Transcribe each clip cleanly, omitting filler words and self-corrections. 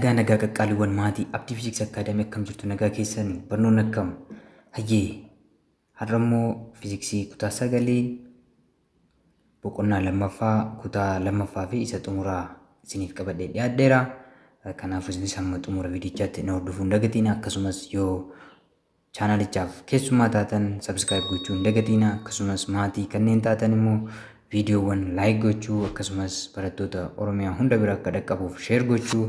Nagaa nagaa, qaqqaaliiwwan maatii Abdii Fiiziks Academy, akkam jirtu? Nagaa keessanii? Barnoonni akkam? Hayyee, har'a immoo fiiziksii kutaa sagalii boqonnaa lammaffaa, kutaa lammaffaa fi isa xumuraa isiniif qabadhee dhiyaadheera. Kanaafuu isinis hamma xumura viidichaatti na hordofuu hin dagatiin. Akkasumas yoo chaanalichaaf keessummaa taatan subscribe gochuu hin dagatiin. Akkasumas maatii kanneen taatan immoo viidiyoowwan like gochuu, akkasumas barattoota Oromiyaa hunda bira akka dhaqqabuuf share gochuu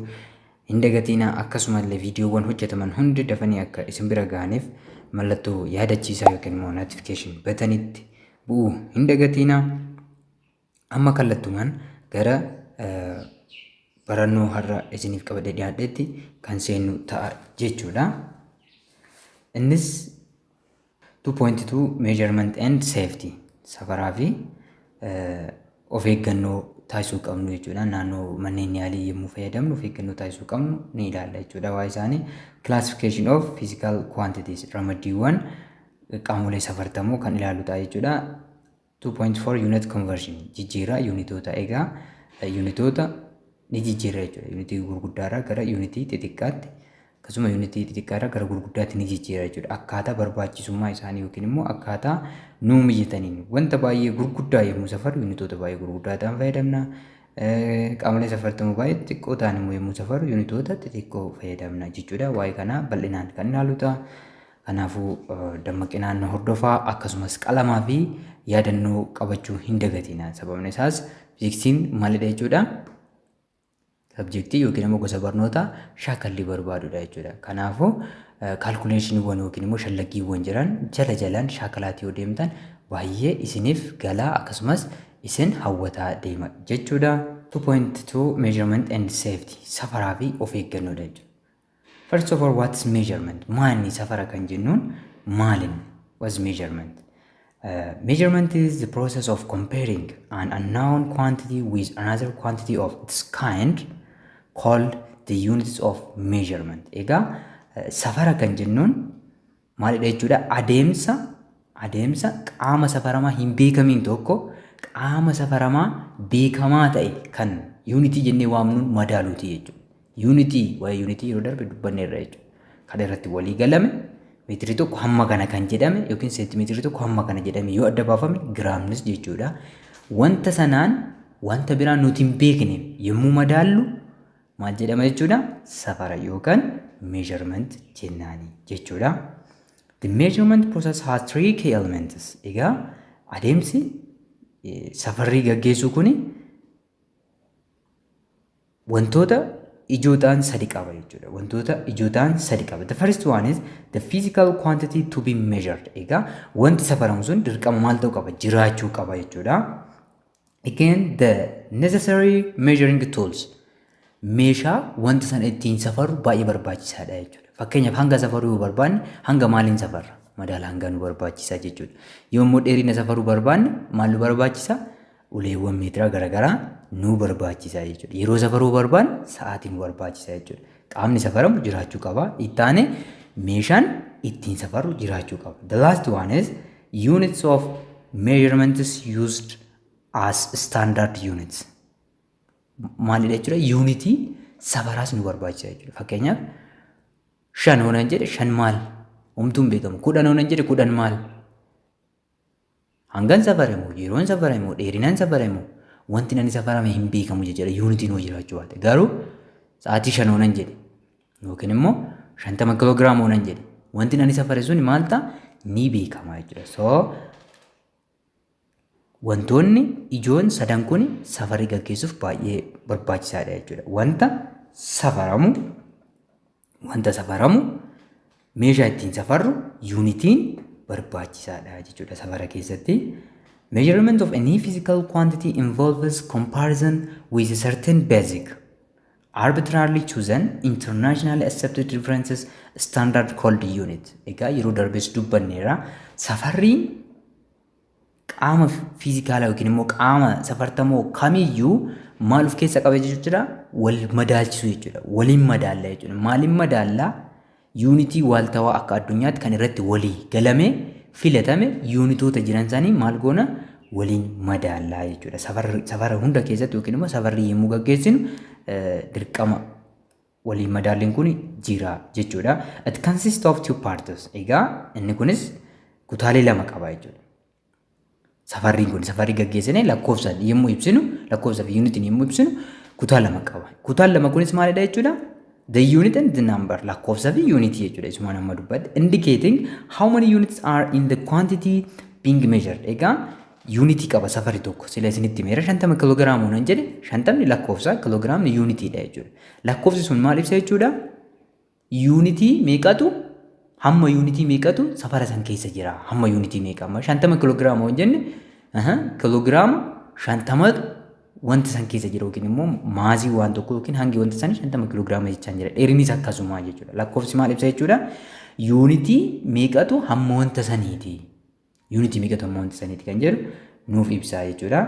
hin dagatiin. Akkasumallee viidiyoowwan hojjetaman hundi dafanii akka isin bira ga'aniif mallattoo yaadachiisaa yookiin immoo notification buttonitti bu'uu hin dagatiina. Amma kallattumaan gara barannoo har'a isiniif qabadhee dhiyaadhetti kan seennu ta'a jechuudha. Innis 2.2 measurement and safety, safaraa fi of eeggannoo taasisuu qabnu jechuudha. Naannoo manneen yaalii yommuu fayyadamnu of eeggannoo taasisuu qabnu ni ilaalla jechuudha. Waa isaanii classification of physical quantities, ramaddiiwwan qaamolee safartamoo kan ilaallu ta'a jechuudha. 2.4 unit conversion, jijjiirraa yuunitoota. Egaa yuunitoota ni jijjiirra jechuudha. Yuunitii gurguddaarraa gara yuunitii xixiqqaatti, akkasuma yuunitii xixiqqaarraa gara gurguddaatti ni jijjiirra jechuudha. Akkaataa barbaachisummaa isaanii yookiin immoo akkaataa nuu mijataniin wanta baay'ee gurguddaa yommuu safarru yuunitoota baay'ee gurguddaa ta'an fayyadamna. Qaamolee safartamoo baay'ee xixiqqoo ta'an immoo yommuu safarru yuunitoota xixiqqoo fayyadamna jechuudha. Waa'ee kanaa bal'inaan kan ilaallu ta'a. Kanaafuu dammaqinaan hordofaa, akkasumas qalamaa fi yaadannoo qabachuu hin dagatina. Sababni isaas fiiziksiin maalidha jechuudha? Subjectii yookiin immoo gosa barnootaa shaakallii barbaadudha jechuudha. Kanaafuu calculationiiwwan yookiin immoo shallaggiiwwan jiran jala jalaan shaakalaatii yoo deemtan baay'ee isiniif galaa, akkasumas isin hawwataa deema jechuudha. 2.2 measurement and safety, safaraa fi of eeggannoodha jechuudha. First of all, what's measurement? Maali safara kan jennuun maalin? What's measurement? Measurement is the process of comparing an unknown quantity with another quantity of its kind called the units of measurement. Egaa safara kan jennuun maalidha jechuudha? Adeemsa qaama safaramaa hin beekamiin tokko qaama safaramaa beekamaa ta'e kan yuunitii jennee waamnuun madaaluuti jechuudha. Yuunitii, waa'ee yuunitii yeroo darbe dubbanneerra jechuudha. Kan irratti walii galame, meetirii tokko hamma kana kan jedhame yookiin seentimeetirii tokko hamma kana jedhame yoo adda baafame, giraamnis jechuudha. Wanta sanaan wanta biraa nuti hin beekne yommuu madaallu maal jedhama jechuudha? Safara yookaan measurement jennaani jechuudha. The measurement process has three key elements. Egaa adeemsi safarrii gaggeessuu kuni wantoota ijoo ta'an sadi qaba jechuudha. Wantoota ijoo ta'an sadi qaba. The first one is the physical quantity to be measured. Egaa wanti safaramu sun dirqama maal ta'uu qaba? Jiraachuu qaba jechuudha. Again, the necessary measuring tools. Meeshaa wanta sana ittiin safarru baay'ee barbaachisaadha jechuudha. Fakkeenyaaf, hanga safaruu yoo barbaanne hanga maaliin safarra? Madaala hangaa nu barbaachisa jechuudha. Yoo immoo dheerina safaruu barbaanne maal nu barbaachisa? Uleewwan meetiraa garaagaraa nu barbaachisa jechuudha. Yeroo safaruu barbaanne sa'aatii nu barbaachisa jechuudha. Qaamni safaramu jiraachuu qaba. Itti meeshaan ittiin safarru jiraachuu qaba. The last one is units of measurements used as standard units. Maalidha jechuudha? Yuunitii safaraas nu barbaachisa jechuudha. Fakkeenyaaf, 5 hoonan jedhe, 5 maal? Homtuu hin beekamu. 10 hoonan jedhe, 10 maal? Hangan safare moo, yeroon safare moo, dheerinaan safare moo, wanti nani safarame hin beekamu jechuudha yuunitiin hoo jiraachuu baate. Garuu sa'aatii 5 hoonan jedhe yookiin immoo 50 kiloogiraama hoonan jedhe, wanti nani safare suni maal ta'a? Ni beekama jechuudha. So wantoonni ijoon sadan kun safarii gaggeessuuf baay'ee barbaachisaadha jechuudha. Wanta safaramu, meeshaa ittiin safarru, yuunitiin barbaachisaadha jechuudha safara keessatti. Measurement of any physical quantity involves comparison with a certain basic, arbitrarily chosen, internationally accepted references standard called unit. Egaa yeroo darbes dubbanneera, safarriin qaama fiizikaalaa yookiin immoo qaama safartamoo kamiyyuu maal of keessa qaba jechuudha? Wal madaalchisuu jechuudha. Waliin madaalla jechuudha. Maaliin madaallaa? Yuunitii waaltawaa akka addunyaatti kan irratti walii galame filatame, yuunitoota jiran sanii maal goona? Waliin madaallaa jechuudha. Safara hunda keessatti yookiin immoo safarrii yommuu gaggeessinu dirqama Waliin madaalliin kun jira jechuudha. It consists of two parts. Egaa inni kunis kutaalee lama qaba jechuudha. Safarriin kun safarrii gaggeessine lakkoofsaan yommuu ibsinu, lakkoofsa fi yuunitiin yommuu ibsinu, kutaa lama qaba. Kutaan lama kunis maalidha jechuudha? The unit and the number, lakkoofsa fi yuunitii jechuudha. Isumaan amma dubbadhe. Indicating how many units are in the quantity being measured. Egaa yuunitii qaba safarri tokko. Sila isinitti meera 50 kiloogiraamuu nan jedhe, 50ni lakkoofsa, kiloogiraamni yuunitiidha jechuudha. Lakkoofsi sun maal ibsa jechuudha? Yuunitii meeqatu, hamma yuunitii meeqatu safara san keessa jira? Hamma yuunitii meeqa? Amma 50 kiloogiraama waan jenne, kiloogiraama 50tu wanta san keessa jira, yookiin immoo maasii waan tokko yookiin hangi wanta sanii 50 kiloogiraama jechaan jira. Dheerinnis akkasuma jechuudha. Lakkoofsi maal ibsa jechuudha? Yuunitii meeqatu hamma wanta saniiti? Yuunitii meeqatu hamma wanta saniiti kan jedhu nuuf ibsa jechuudha.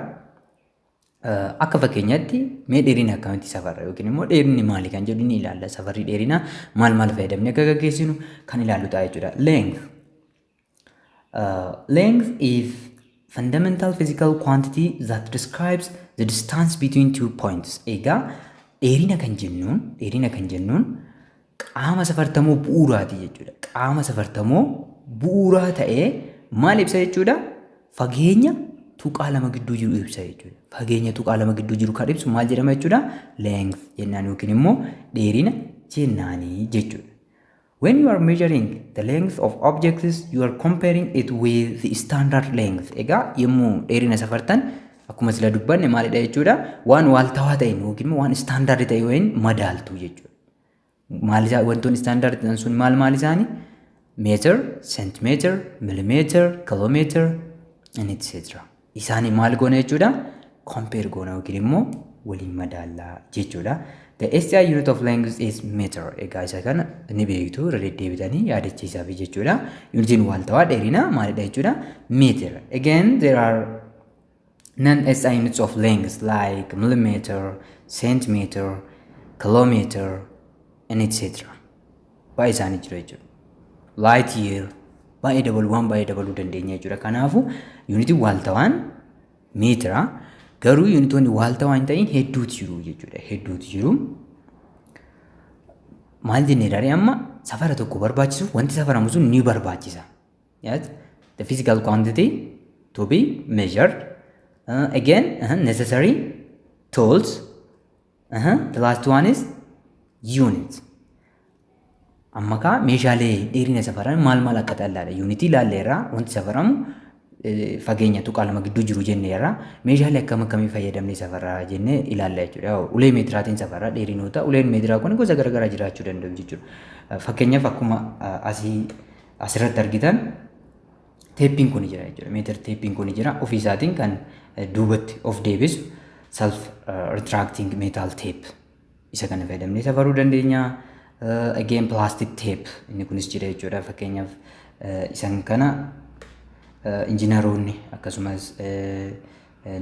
Akka fakkeenyaatti mee dheerina akkamitti safarra yookiin immoo dheerinni maali kan jedhu ni ilaalla. Safarri dheerinaa maal maal fayyadamnee akka gaggeessinu kan ilaallu ta'a jechuudha. Length. Length is fundamental physical quantity that describes the distance between two points. Egaa dheerina kan jennuun qaama safartamoo bu'uuraati jechuudha. Qaama safartamoo bu'uuraa ta'ee maal ibsa jechuudha? Fageenya tuqaa lama gidduu jiru ibsa jechuudha. Fageenya tuqaa lama gidduu jiru kan ibsu maal jedhama jechuudha? Length jennaan yookiin immoo dheerina jennaanii jechuudha. When you are measuring the length of objects, you are comparing it with the standard length. Egaa yommuu dheerina safartan, akkuma sila dubbanne, maalidha jechuudha? Waan waaltawaa ta'een yookiin immoo waan standard ta'e wayiin madaaltu jechuudha. Maal isaa wantoonni standard ta'an sun maal maal isaanii? Meter, centimeter, millimeter, kilometer, and etc. Isaanii maal goona jechuudha? Compare goona yookiin immoo waliin madaallaa jechuudha. The SI unit of length is meter. Egaa isa kana ni beektu, irra deddeebitanii yaadachiisaaf jechuudha. Unitiin waaltawaa dheerina maalidha jechuudha? Meter. Again, there are non-SI units of length like millimeter, centimeter, kilometer, and etc. Baay'ee isaanii jiru jechuudha. Light year baay'ee dabaluu, waan baay'ee dabaluu dandeenya jechuudha. Kanaafuu yuunitiin waaltawaan meetira, garuu yuunitoonni waaltawaa hin ta'in hedduutu jiru jechuudha. Hedduutu jiru. Maal jennee daree amma safara tokko barbaachisuuf wanti safaramu sun ni barbaachisa. Yes? The physical quantity to be measured. Again, necessary tools. The last one is unit. Amma kaa meeshaalee dheerina safaran maal maal akka ta'an ilaalla. Yuunitii ilaalleerraa, wanti safaramu fageenya tuqaa lama gidduu jiru jenneerra, meeshaalee akkam akkamii fayyadamnee safarraa jennee ilaalla jechuudha. Ulee meetiraatiin safarraa dheerinoota. Uleen meetiraa kun gosa garaagaraa jiraachuu danda'u jechuudha. Fakkeenyaaf akkuma asii asirratti argitan teeppiin kun jira jechuudha. Meter teeppiin kun jira, ofii isaatiin kan duubatti of deebisu, self retracting metal tape, isa kana fayyadamnee safaruu dandeenya. Again, plastic tape inni kunis jira jechuudha. Fakkeenyaaf isan kana injiinaroonni akkasumas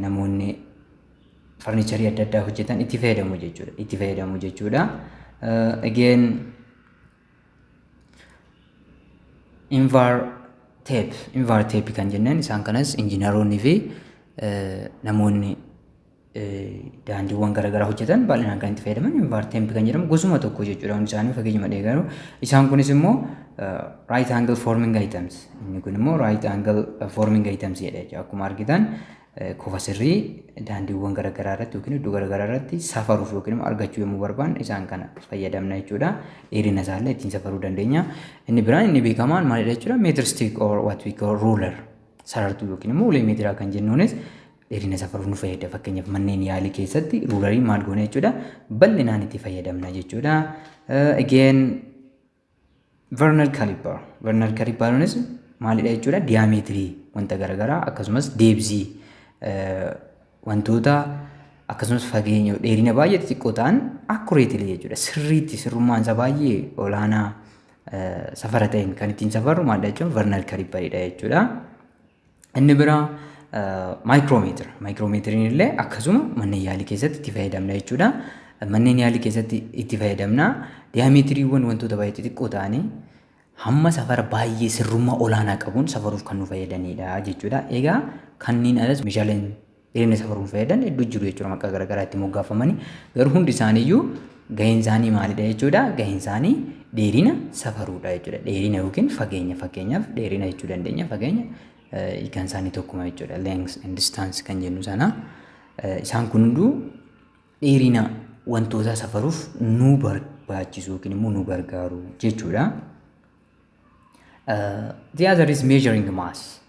namoonni farniicharii adda addaa hojjetan itti fayyadamu jechuudha. Itti fayyadamu jechuudha. Again, invar tape kan jenneen isaan kanas injiinaroonni fi namoonni daandiiwwan garaagaraa hojjetan bal'inaan kan itti fayyadaman invar tape kan jedhamu gosuma tokko jechuudha. Hundi isaanii fageenya malee, garuu isaan kunis immoo right angle forming items, inni kun immoo right angle forming items jedha jechuudha. Akkuma argitan kofa sirrii daandiiwwan garaagaraa irratti yookiin iddoo garaagaraa irratti safaruuf yookiin immoo argachuu yommuu barbaanne isaan kana fayyadamna jechuudha. Dheerina isaallee ittiin safaruu dandeenya. Inni biraan inni beekamaan maalidha jechuudha? Meter stick or what we call ruler, sarartuu yookiin immoo ulee meetiraa kan jennuunis dheerina safaruuf nu fayyada. Fakkeenyaaf manneen yaalii keessatti rulerii maal goone jechuudha? Bal'inaan itti fayyadamna jechuudha. Again, vernier caliper. Vernier caliperuunis maalidha jechuudha? Diiyaameetirii wanta garaagaraa akkasumas depthii wantoota akkasumas fageenya dheerina baay'ee xixiqqoo ta'an accurately jechuudha. Sirriitti, sirrummaan isaa baay'ee olaanaa safara ta'een kan ittiin safarru maalidha jechuudha? Vernier caliperidha jechuudha. Inni biraa micrometer. Micrometeriin illee akkasuma manneen yaalii keessatti itti fayyadamna jechuudha. Manneen yaalii keessatti itti fayyadamna. Diiyaameetiriiwwan wantoota baay'ee xixiqqoo ta'anii hamma safara baay'ee sirrummaa olaanaa qabuun safaruuf kan nu fayyadanidha jechuudha. Egaa kanneen alas meeshaaleen dheerina safaruuf fayyadan hedduu jiru jechuudha, maqaa garaagaraa itti moggaafamanii, garuu hundi isaaniiyyuu gaheen isaanii maalidha jechuudha? Gaheen isaanii dheerina safaruudha jechuudha. Dheerina yookiin fageenya, fakkeenyaaf dheerina jechuu dandeenya, fageenya hiikaan isaanii tokkuma jechuudha. Length and distance kan jennu sana isaan kun hunduu dheerina wantoota safaruuf nu barbaachisu yookiin immoo nu gargaaru jechuudha. The other is measuring mass.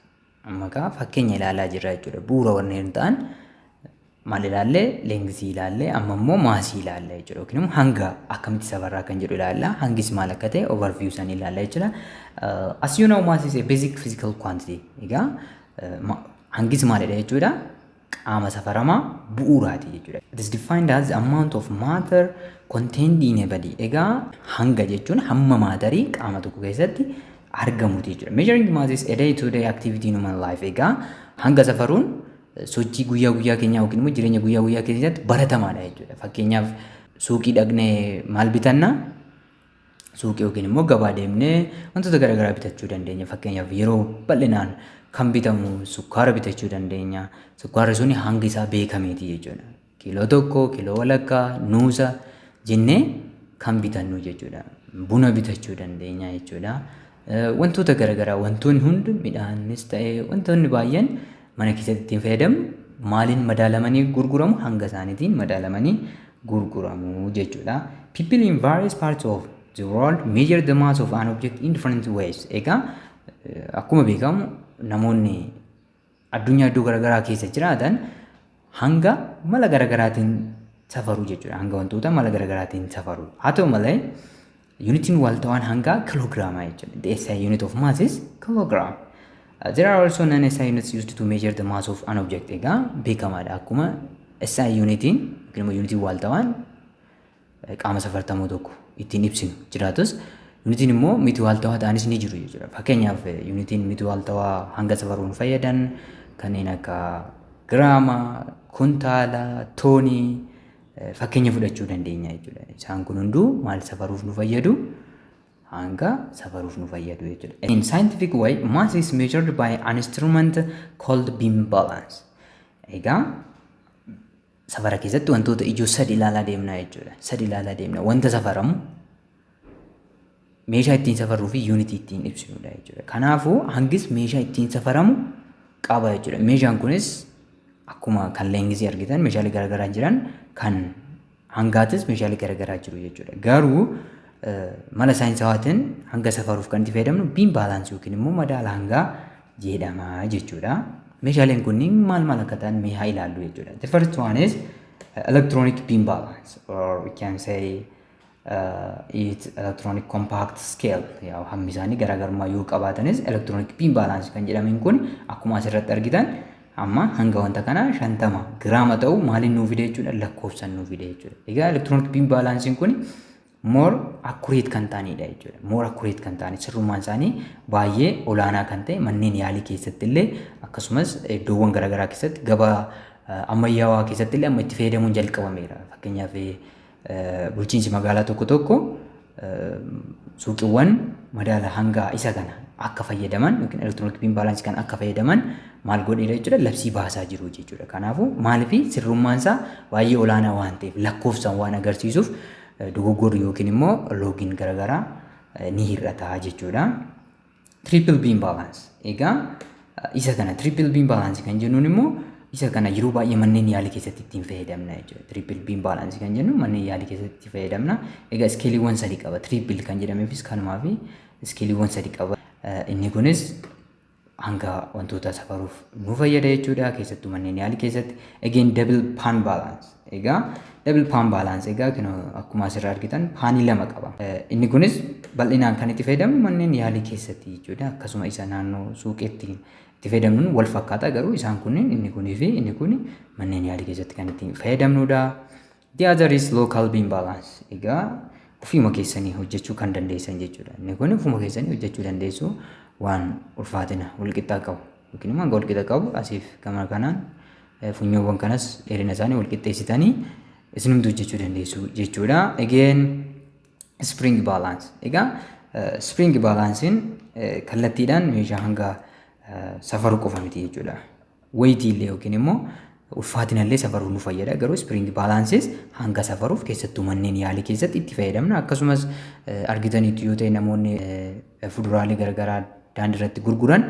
Amma kaa fakkeenya ilaalaa jirra jechuudha. Bu'uura warreen ta'an maal ilaallee? Lengthii ilaallee, amma immoo massii ilaalla jechuudha. Yookiin immoo hanga akkamitti safarraa kan jedhu ilaalla. Hangis maal akka ta'e overview isaanii ilaalla jechuudha. As you know, mass is a basic physical quantity. Egaa hangis maalidha jechuudha? Qaama safaramaa bu'uuraati jechuudha. It is defined as the amount of matter contained in a body. Egaa hanga jechuun hamma maatarii qaama tokko keessatti argamuti jechuudha. Measuring mass is a day to day activity in human life. Egaa hanga safaruun sochii guyyaa guyyaa keenyaa yookiin immoo jireenya guyyaa guyyaa keessatti baratamaadha jechuudha. Fakkeenyaaf, suuqii dhaqnee maal bitanna? Suuqii yookiin immoo gabaa deemnee wantoota garaagaraa bitachuu dandeenya. Fakkeenyaaf, yeroo bal'inaan kan bitamu sukkaara bitachuu dandeenya. Sukkaarri suni hangi isaa beekameeti jechuudha. Kiiloo 1, kiiloo walakkaa, nuusa jennee kan bitannu jechuudha. Buna bitachuu dandeenya jechuudha. Wantoota garaagaraa, wantoonni hundi, midhaanis ta'ee wantoonni baay'een mana keessatti ittiin fayyadamnu maaliin madaalamanii gurguramu? Hanga isaaniitiin madaalamanii gurguramu jechuudha. People in various parts of the world measure the mass of an object in different ways. Egaa akkuma beekamu namoonni addunyaa iddoo garaagaraa keessa jiraatan hanga mala garaagaraatiin safaru jechuudha. Hanga wantoota mala garaagaraatiin safaru. Haa ta'u malee, yuunitiin waaltawaan hangaa kiloogiraama jechuudha. The SI unit of mass is kilogram. There are also non-SI units used to measure the mass of an object. Egaa beekamaadha. Akkuma SI unitiin yookiin immoo yuunitiin waaltawaan qaama safartamoo tokko ittiin ibsinu jiraatus, yuunitiin immoo miti waaltawaa ta'anis ni jiru jechuudha. Fakkeenyaaf, yuunitiin miti waaltawaa hanga safaruun fayyadan kanneen akka giraama, kuntaala, toonii fakkeenya fudhachuu dandeenya jechuudha. Isaan kun hunduu maal safaruuf nu fayyadu? Hanga safaruuf nu fayyadu jechuudha. In scientific way, mass is measured by an instrument called beam balance. Egaa safara keessatti wantoota ijoo sadi ilaalaa deemna jechuudha. Sadi ilaalaa deemna. Wanta safaramu, meeshaa ittiin safarruu fi yuunitii ittiin ibsinudha jechuudha. Kanaafuu hangis meeshaa ittiin safaramu qaba jechuudha. Meeshaan kunis akkuma kan lengthii argitan meeshaalee garaagaraa jiran, kan hangaatis meeshaalee garaagaraa jiru jechuudha. Garuu mala saayinsawaatiin hanga safaruuf kan itti fayyadamnu beam balance yookiin immoo madaala hangaa jedhama jechuudha. Meeshaaleen kunniin maal maal akka ta'an mee haa ilaallu jechuudha. The first one is electronic beam balance, or we can say it electronic compact scale. Yaa, hammi isaanii garaagarummaa yoo qabaatanis, electronic beam balance kan jedhamin kun akkuma asirratti argitan amma hanga wanta kana 50 giraama ta'u maaliin nuu fide jechuudha? Lakkoofsaan nuu fide jechuudha. Egaa electronic beam balanceiin kun more accurate kan ta'anidha jechuudha. More accurate kan ta'ani, sirrummaan isaanii baay'ee olaanaa kan ta'e, manneen yaalii keessatti illee akkasumas iddoowwan garaagaraa keessatti, gabaa ammayyaawaa keessatti illee amma itti fayyadamuun jalqabameera. Fakkeenyaaf, bulchiinsi magaalaa tokko tokko suuqiiwwan madaala hangaa isa kana akka fayyadaman yookiin electronic beam balance kan akka fayyadaman maal godheera jechuudha? Labsii baasaa jiru jechuudha. Kanaafuu maaliif? Sirrummaan isaa baay'ee olaanaa waan ta'eef, lakkoofsaan waan agarsiisuuf, dogoggorri yookiin immoo loogiin garaagaraa ni hir'ata jechuudha. Triple beam balance. Egaa isa kana triple beam balance kan jennuun immoo isa kana yeroo baay'ee manneen yaalii keessatti ittiin fayyadamna jechuudha. Triple beam balance kan jennu manneen yaalii keessatti itti fayyadamna. Egaa scaleiiwwan sadi qaba. Triple kan jedhameefis kanumaa fi scaleiiwwan sadi qaba. Inni kunis hanga wantoota safaruuf nu fayyada jechuudha. Keessattuu manneen yaalii keessatti. Again, double pan balance. Egaa double pan balance, egaa akkuma asirraa argitan panii lama qaba. Inni kunis bal'inaan kan itti fayyadamnu manneen yaalii keessatti jechuudha. Akkasuma isa naannoo suuqiitti itti fayyadamnuun wal fakkaata, garuu isaan kunneen, inni kunii fi inni kun, manneen yaalii keessatti kan ittiin fayyadamnudha. The other is local beam balance. Egaa ofiima keessanii hojjechuu kan dandeessan jechuudha. Inni kun ofuma keessanii hojjechuu dandeessu, waan ulfaatina walqixxaa qabu yookiin immoo hanga walqixa qabu asiif gama kanaan funyoowwan kanas dheerina isaanii walqixxeessitanii isinumtu hojjechuu dandeessu jechuudha. Again, spring balance. Egaa spring balanceiin kallattiidhaan meeshaa hanga safaruu qofa miti jechuudha. Weightii illee yookiin immoo Ulfaatina illee safaruuf nu fayyada. Garuu spring balanceis hanga safaruuf keessattuu manneen yaalii keessatti itti fayyadamna. Akkasumas argitaniitu yoo ta'e, namoonni fuduraalee garaagaraa daandii irratti gurguran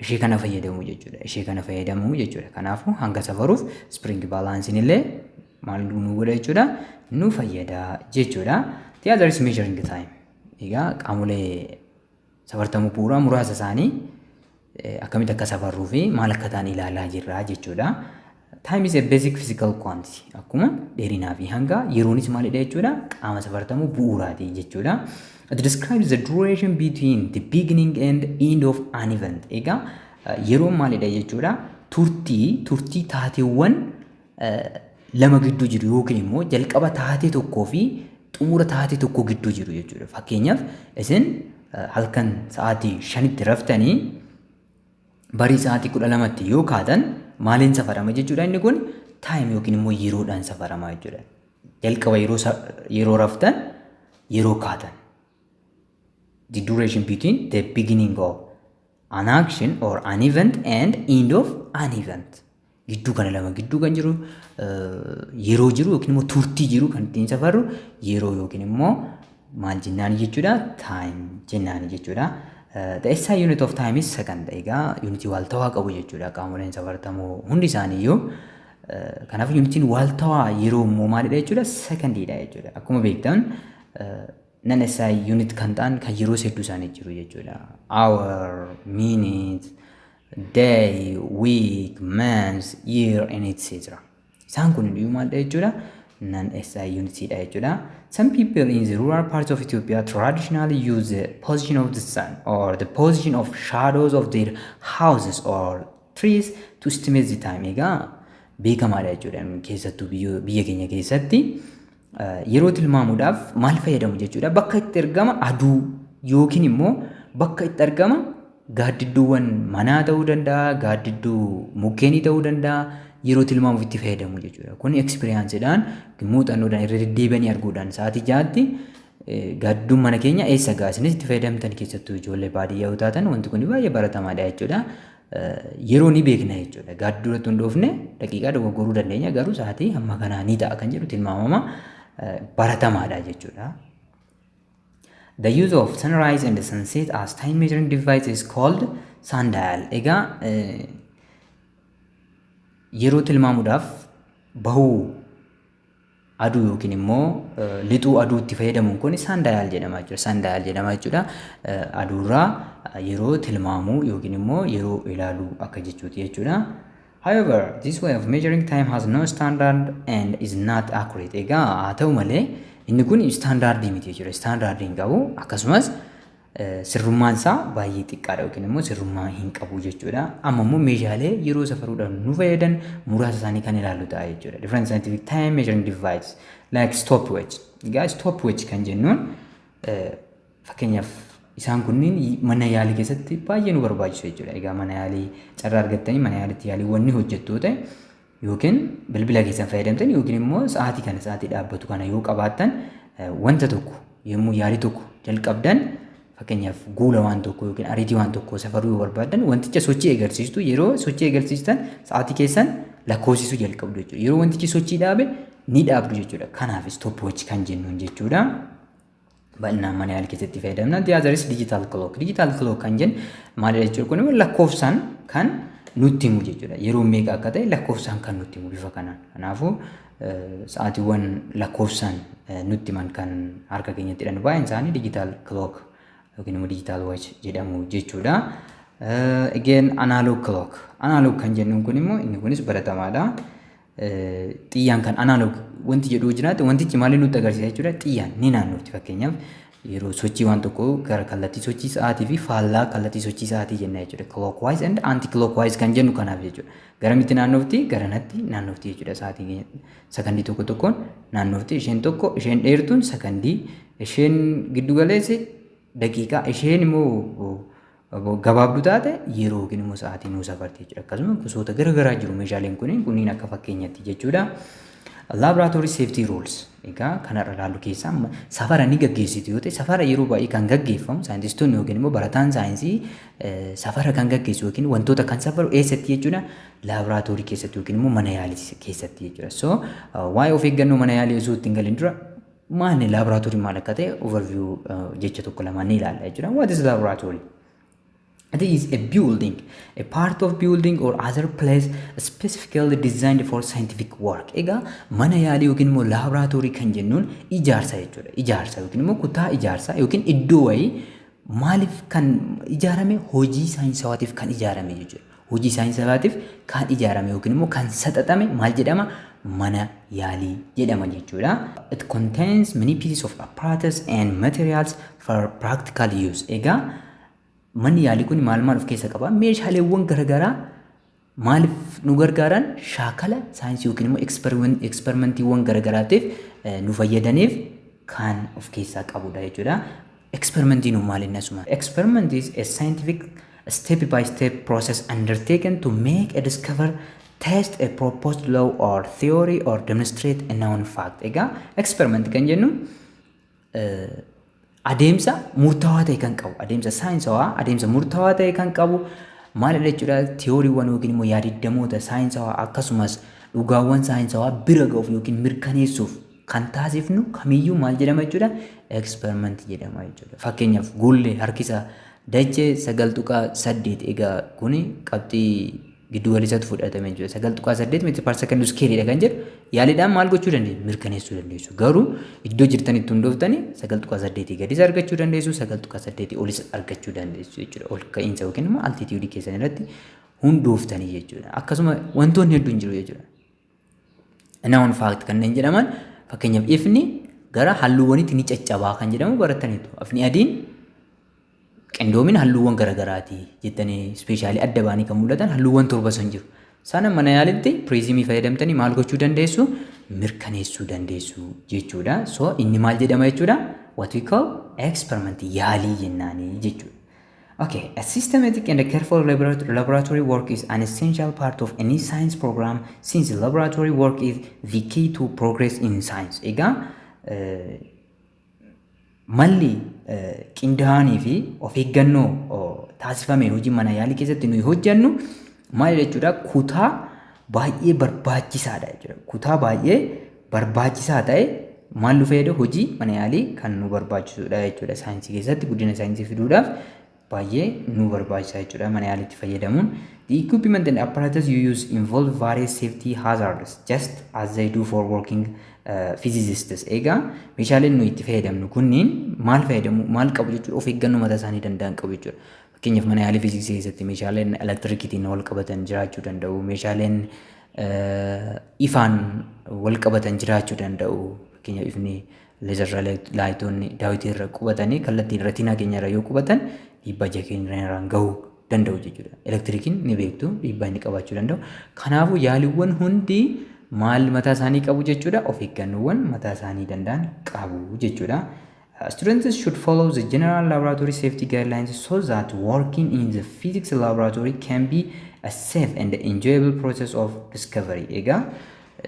ishee kana fayyadamu jechuudha. Ishee kana fayyadamu jechuudha. Kanaafuu hanga safaruuf spring balanceiin illee maal nu godha jechuudha? Nu fayyada jechuudha. The other is measuring time. Egaa qaamolee safartamuu bu'uuraa muraasa isaanii akkamitti akka safarruu fi maal akka ta'an ilaalaa jirra jechuudha. Time is a basic physical quantity. Akkuma dheerinaa fi hanga, yeroonis maalidha jechuudha? Qaama safartamuu bu'uuraati jechuudha. It describes the duration between the beginning and end of an event. Egaa yeroon maalidha jechuudha? Turtii taateewwan lama gidduu jiru yookiin immoo jalqaba taatee tokkoo fi xumura taatee tokko gidduu jiru jechuudha. Fakkeenyaaf, isin halkan sa'aatii 5tti raftanii barii sa'aatii 12tti yoo kaatan maaliin safarama jechuudha? Inni kun time yookiin immoo yeroodhaan safarama jechuudha. Jalqaba yeroo raftan, yeroo kaatan. The duration between the beginning of an action or an event and end of an event. Gidduu kana lama gidduu kan jiru yeroo jiru yookiin immoo turtii jiru kan ittiin safarru yeroo yookiin immoo maal jennaan jechuudha? Time jennaan jechuudha. The SI unit of time is second. Egaa yuunitii waaltawaa qabu jechuudha qaamoleen safartamoo hundi isaaniiyyuu. Kanaaf yuunitiin waaltawaa yeroo immoo maalidha jechuudha? Sekondiidha jechuudha. Akkuma beektan non SI unit kan ta'an kan yeroo hedduu isaanii jiru jechuudha. Hour, minute, day, week, month, year and etc. Isaan kun iyyuu maalidha jechuudha? Non SI unitidha jechuudha. Some people in the rural parts of Ethiopia traditionally use the position of the sun or the position of shadows of their houses or trees to estimate the time. Egaa beekamaadha jechuudha. Keessattuu biyya keenya keessatti yeroo tilmaamuudhaaf maal fayyadamu jechuudha? Bakka itti argama aduu yookiin immoo bakka itti argama gaaddidduuwwan manaa ta'uu danda'a, gaaddidduu mukkeenii ta'uu danda'a, yeroo tilmaamuuf itti fayyadamu jechuudha. Kun experienceiidhaan, muuxannoodhaan, irra deddeebi'anii arguudhaan sa'aatii 6tti gaaddidduun mana keenya eessa ga'a? Isinis itti fayyadamtan, keessattuu ijoollee baadiyyaa yoo taatan wanti kun baay'ee baratamaadha jechuudha. Yeroo ni beekna jechuudha. Gaaddiduu irratti hundoofne daqiiqaa dogoggoruu dandeenya, garuu sa'aatii hamma kanaa ni ta'a kan jedhu tilmaamama baratamaadha jechuudha. The use of sunrise and sunset as time measuring device is called sundial. Egaa yeroo tilmaamuudhaaf bahuu aduu yookiin immoo lixuu aduu itti fayyadamuun kun sundial jedhama jechuudha. Sundial jedhama jechuudha. Aduurraa yeroo tilmaamuu yookiin immoo yeroo ilaaluu akka jechuuti jechuudha. However, this way of measuring time has no standard and is not accurate. Egaa haa ta'u malee inni kun standardii miti jechuudha. Standardii hin qabu, akkasumas sirrummaan isaa baay'ee xiqqaadha yookiin immoo sirrummaa hin qabu jechuudha. Amma immoo meeshaalee yeroo safaruudhaaf nu fayyadan muraasa isaanii kan ilaallu ta'a jechuudha. Different scientific time measuring device like stopwatch. Egaa stopwatch kan jennuun, fakkeenyaaf, isaan kunniin mana yaalii keessatti baay'ee nu barbaachisu jechuudha. Egaa mana yaalii carraa argattanii mana yaaliitti yaaliiwwan ni hojjettu ta'e yookiin bilbila keessan fayyadamtan yookiin immoo sa'aatii kana, sa'aatii dhaabbatu kana yoo qabaattan, wanta tokko yommuu yaalii tokko jalqabdan, fakkeenyaaf guula waan tokko yookiin ariitii waan tokko safaruu yoo barbaaddan, wanticha sochii agarsiistu. Yeroo sochii agarsiistan sa'aatii keessan lakkoofsisuu jalqabdu jechuudha. Yeroo wantichi sochii dhaabe ni dhaabdu jechuudha. Kanaaf stopwatch kan jennuun jechuudha. Bal'inaan mana yaalii keessatti fayyadamna. The other is digital clock. Digital clock kan jennu maalidha jechuudha? Kun immoo lakkoofsaan kan nutti himu jechuudha. Yeroo meeqa akka ta'e lakkoofsaan kan nutti himu bifa kanaan. Kanaafuu sa'aatiiwwan lakkoofsaan nutti himan kan harka keenyatti hidhannu baay'een isaanii digital clock yookiin immoo digital watch jedhamu jechuudha. Again, analog clock. Analog kan jennuun kun immoo inni kunis baratamaadha. Xiyyaan kan analog wanti jedhu jiraate, wantichi maaliin nutti agarsiisa jechuudha? Xiyyaan ni naannofti. Fakkeenyaaf, yeroo sochii waan tokko gara kallattii sochii sa'aatii fi faallaa kallattii sochii sa'aatii jenna jechuudha. Clockwise and anti clockwise kan jennu kanaaf jechuudha. Garamitti naannofti? Garanatti naannofti jechuudha. Sa'aatii sakandii tokko tokkoon naannofti. Isheen tokko, isheen dheertuun sakandii, isheen giddu galeessi daqiiqaa, isheen immoo gabaabduu taate yeroo yookiin immoo sa'aatii nuu safarti jechuudha. Akkasuma gosoota garaagaraa jiru meeshaaleen kunniin akka fakkeenyatti jechuudha. Laboratory safety rules. Egaa kanarra ilaallu keessaa safara ni gaggeessitu yoo ta'e, safara yeroo baay'ee kan gaggeeffamu saayintistoonni yookiin immoo barataan saayinsii safara kan gaggeessu yookiin wantoota kan safaru eessatti jechuudha? Laaboraatoorii keessatti yookiin immoo mana yaalii keessatti jechuudha. So waa'ee of eeggannoo mana yaalii osoo ittiin galin dura maali laaboraatoorii, maal akka ta'e overview jecha tokko lamaan ni ilaalla jechuudha. What is laboratory? It is a building, a part of building or other place specifically designed for scientific work. Egaa mana yaalii yookiin immoo laaboraatoorii kan jennuun ijaarsa jechuudha. Ijaarsa yookiin immoo kutaa ijaarsaa yookiin iddoo wayii maaliif kan ijaarame? Hojii saayinsawaatiif kan ijaarame jechuudha. Hojii saayinsawaatiif kan ijaarame yookiin immoo kan saxaxame maal jedhama? Mana yaalii jedhama jechuudha. It contains many pieces of apparatus and materials for practical use. Egaa manni yaalii kun maal maal of keessa qaba? Meeshaaleewwan garaagaraa maaliif nu gargaaran? Shaakala saayinsii yookiin immoo eksperimentiiwwan garaagaraatiif nu fayyadaniif kan of keessaa qabudha jechuudha. Eksperimentiin maal inni asuma? Experiment is a scientific step by step process undertaken to make a discover, test a proposed law or theory or demonstrate a known fact. Egaa experiment kan jennu adeemsa murtaawaa ta'e kan qabu, adeemsa saayinsawaa, adeemsa murtaawaa ta'e kan qabu maalidha jechuudha? Tiyooriiwwan yookiin immoo yaadiddamoota saayinsawaa akkasumas dhugaawwan saayinsawaa bira ga'uuf yookiin mirkaneessuuf kan taasifnu kamiyyuu maal jedhama jechuudha? Experiment jedhama jechuudha. Fakkeenyaaf, guullee harkisa dachee 9.8, egaa kuni qabxii giddu galeessatti fudhatame jechuudha. 9.8 meter per second squareiidha kan jedhu yaaliidhaan maal gochuu dandeessu? Mirkaneessuu dandeessu. Garuu iddoo jirtanitti hundooftanii 9.8 gadis argachuu dandeessu, 9.8 olis argachuu dandeessu jechuudha. Ol ka'iinsa yookiin immoo altitudeii keessan irratti hundooftanii jechuudha. Akkasuma wantoonni hedduun jiru jechuudha. Known fact kanneen jedhaman, fakkeenyaaf, ifni gara halluuwwaniitti ni caccabaa kan jedhamu barataniitu. Ifni adiin qindoomina halluuwwan garaagaraati jettanii specially adda baanii kan mul'atan halluuwwan torba san jiru. Sana mana yaalitti piriizimii fayyadamtanii maal gochuu dandeessu? Mirkaneessuu dandeessu jechuudha. So inni maal jedhama jechuudha? What we call experiment, yaalii jennaanii jechuudha. Okay, a systematic and a careful laboratory work is an essential part of any science program since laboratory work is the key to progress in science. Egaa malli qindaa'anii fi of eeggannoo taasifameen hojii mana yaalii keessatti nuyi hojjennu maal jechuudha? Kutaa baay'ee barbaachisaadha jechuudha. Kutaa baay'ee barbaachisaa ta'e maal nu fayyada? Hojii mana yaalii kan nu barbaachisudha jechuudha. Saayinsii keessatti guddina saayinsii fiduudhaaf baay'ee nu barbaachisa jechuudha mana yaaliitti fayyadamuun. The equipment and apparatus you use involve various safety hazards just as they do for working physicists. Egaa meeshaaleen nuyi itti fayyadamnu kunniin maal fayyadamu, maal qabu jechuudha? Of eeggannoo mataa isaanii danda'an qabu jechuudha. Fakkeenyaaf, mana yaalii fiiziksii keessatti meeshaaleen elektirikiitiin wal qabatan jiraachuu danda'u. Meeshaaleen ifaan wal qabatan jiraachuu danda'u. Fakkeenyaaf, ifni laser lightoonni daawitii irra qubatanii kallattiin retinaa keenya irra yoo qubatan dhiibbaa ija keenya irraan gahuu danda'u jechuudha. Elektirikiin ni beektu dhiibbaa inni qabaachuu danda'u. Kanaafuu yaaliiwwan hundi maal mataa isaanii qabu jechuudha? Of eeggannoowwan mataa isaanii danda'an qabu jechuudha. Students should follow the general laboratory safety guidelines so that working in the physics laboratory can be a safe and enjoyable process of discovery. Egaa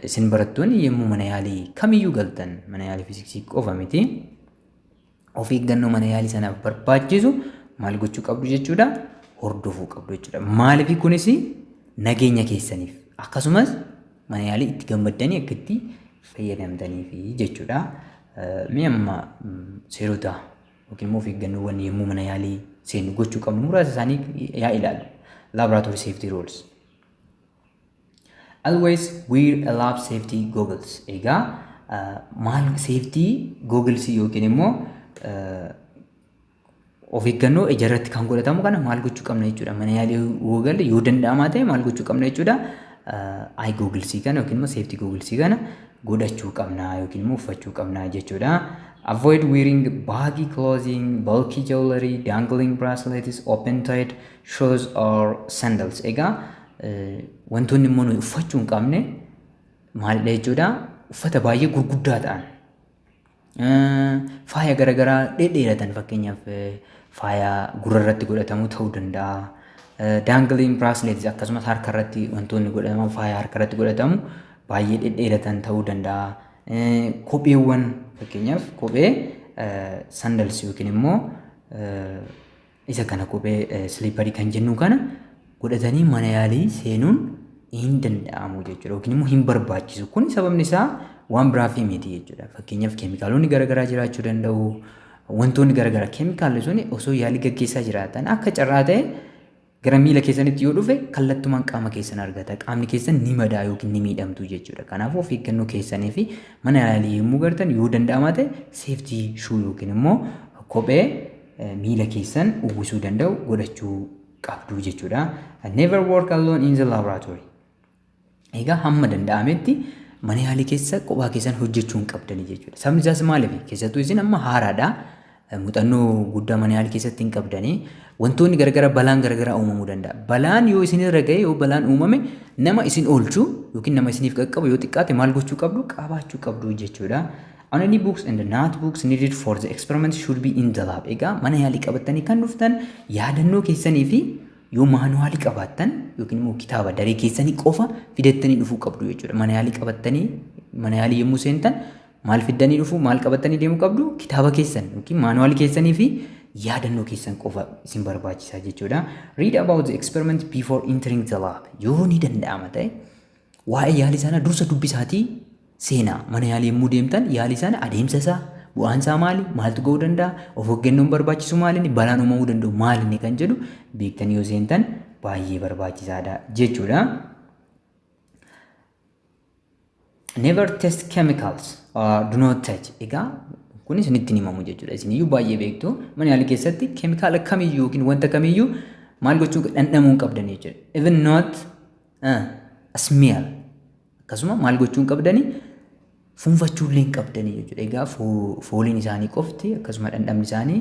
isin barattoonni yommuu mana yaalii kamiyyuu galtan, mana yaalii fiiziksii qofa miti, of eeggannoo mana yaalii sanaaf barbaachisu maal gochuu qabdu jechuudha? Hordofuu qabdu jechuudha. Maaliif? Kunis nageenya keessaniif akkasumas mana yaalii itti gammaddanii akka itti fayyadamtaniif jechuudha. Mee amma seerota yookiin immoo of eeggannoowwan yommuu mana yaalii seennu gochuu qabnu muraasa isaanii yaa ilaallu. Laboratory safety rules. Always wear a lab safety goggles. Egaa maal safety goggles yookiin immoo of eeggannoo ijarratti kan godhatamu kana maal gochuu qabna jechuudha? Mana yaalii yoo galle, yoo danda'amaa ta'e, maal gochuu qabna jechuudha? Eye goggles kana yookiin immoo safety goggles kana godhachuu qabna yookiin immoo uffachuu qabna jechuudha. Avoid wearing baggy clothing, bulky jewelry, dangling bracelets, open-toed shoes or sandals. Egaa wantoonni immoo nuyi uffachuu hin qabne maalidha jechuudha? Uffata baay'ee gurguddaa ta'an, faaya garaagaraa dhedheeratan, fakkeenyaaf faaya gurra irratti godhatamu ta'uu danda'a. Dangling bracelets, akkasumas harka irratti wantoonni godhataman, faaya harka irratti godhatamu baay'ee dhedheeratan ta'uu danda'a. Kopheewwan, fakkeenyaaf kophee sandals yookiin immoo isa kana kophee slipperii kan jennu kana godhatanii mana yaalii seenuun hin danda'amu jechuudha yookiin immoo hin barbaachisu. Kun sababni isaa waan biraaf miti jechuudha. Fakkeenyaaf keemikaalonni garaagaraa jiraachuu danda'u. Wantoonni garaagaraa, keemikaalli sun osoo yaalii gaggeessaa jiraatan akka carraa ta'e gara miila keessanitti yoo dhufe kallattumaan qaama keessan argata. Qaamni keessan ni madaa yookiin ni miidhamtu jechuudha. Kanaafuu of eeggannoo keessanii fi mana yaalii yommuu gartan yoo danda'ama ta'e safety shoe yookiin immoo kophee miila keessan uwwisuu danda'u godhachuu qabdu jechuudha. Never work alone in the laboratory. Egaa hamma danda'ametti mana yaalii keessa kophaa keessan hojjechuu hin qabdani jechuudha. Sababni isaas maaliif? Keessattuu isin amma haaraadha. Muuxannoo guddaa mana yaalii keessatti hin qabdanii. Wantoonni garagaraa, balaan garagaraa uumamuu danda'a. Balaan yoo isinirra ga'e, yoo balaan uumame, nama isin oolchu yookiin nama isiniif qaqqabu yoo xiqqaate maal gochuu qabdu? Qabaachuu qabdu jechuudha. Only books and notebooks needed for the experiment should be in the lab. Egaa mana yaalii qabattanii kan dhuftan yaadannoo keessanii fi yoo maanuwaalii qabaattan yookiin immoo kitaaba daree keessanii qofa fidattanii dhufuu qabdu jechuudha. Mana yaalii qabattanii mana yaalii yommuu seentan maal fiddanii dhufuu, maal qabattanii deemuu qabdu? Kitaaba keessan yookiin maanuwaalii keessanii fi yaadannoo keessan qofa isin barbaachisaa jechuudha. Read about the experiment before entering the lab. Yoo ni danda'ama ta'e waa'ee yaalii sana dursa dubbisaatii seenaa. Mana yaalii yommuu deemtan yaalii sana, adeemsa isaa, bu'aan isaa maali, maaltu ga'uu danda'a, of eeggannoon barbaachisu maali, balaan uumamuu danda'u maali kan jedhu beektanii yoo seentan baay'ee barbaachisaadha jechuudha. Never test chemicals or do not touch. Egaa kun isinitti himamu jechuudha. Isin iyyuu baay'ee beektu. Mana yaalii keessatti keemikaala kamiyyuu yookiin wanta kamiyyuu maal gochuu, dhandhamuu hin qabdan jechuudha. Even not smell. Akkasuma maal gochuu hin qabdani? Fuunfachuu illee hin qabdani jechuudha. Egaa fooliin isaanii qofti akkasuma dhandhamni isaanii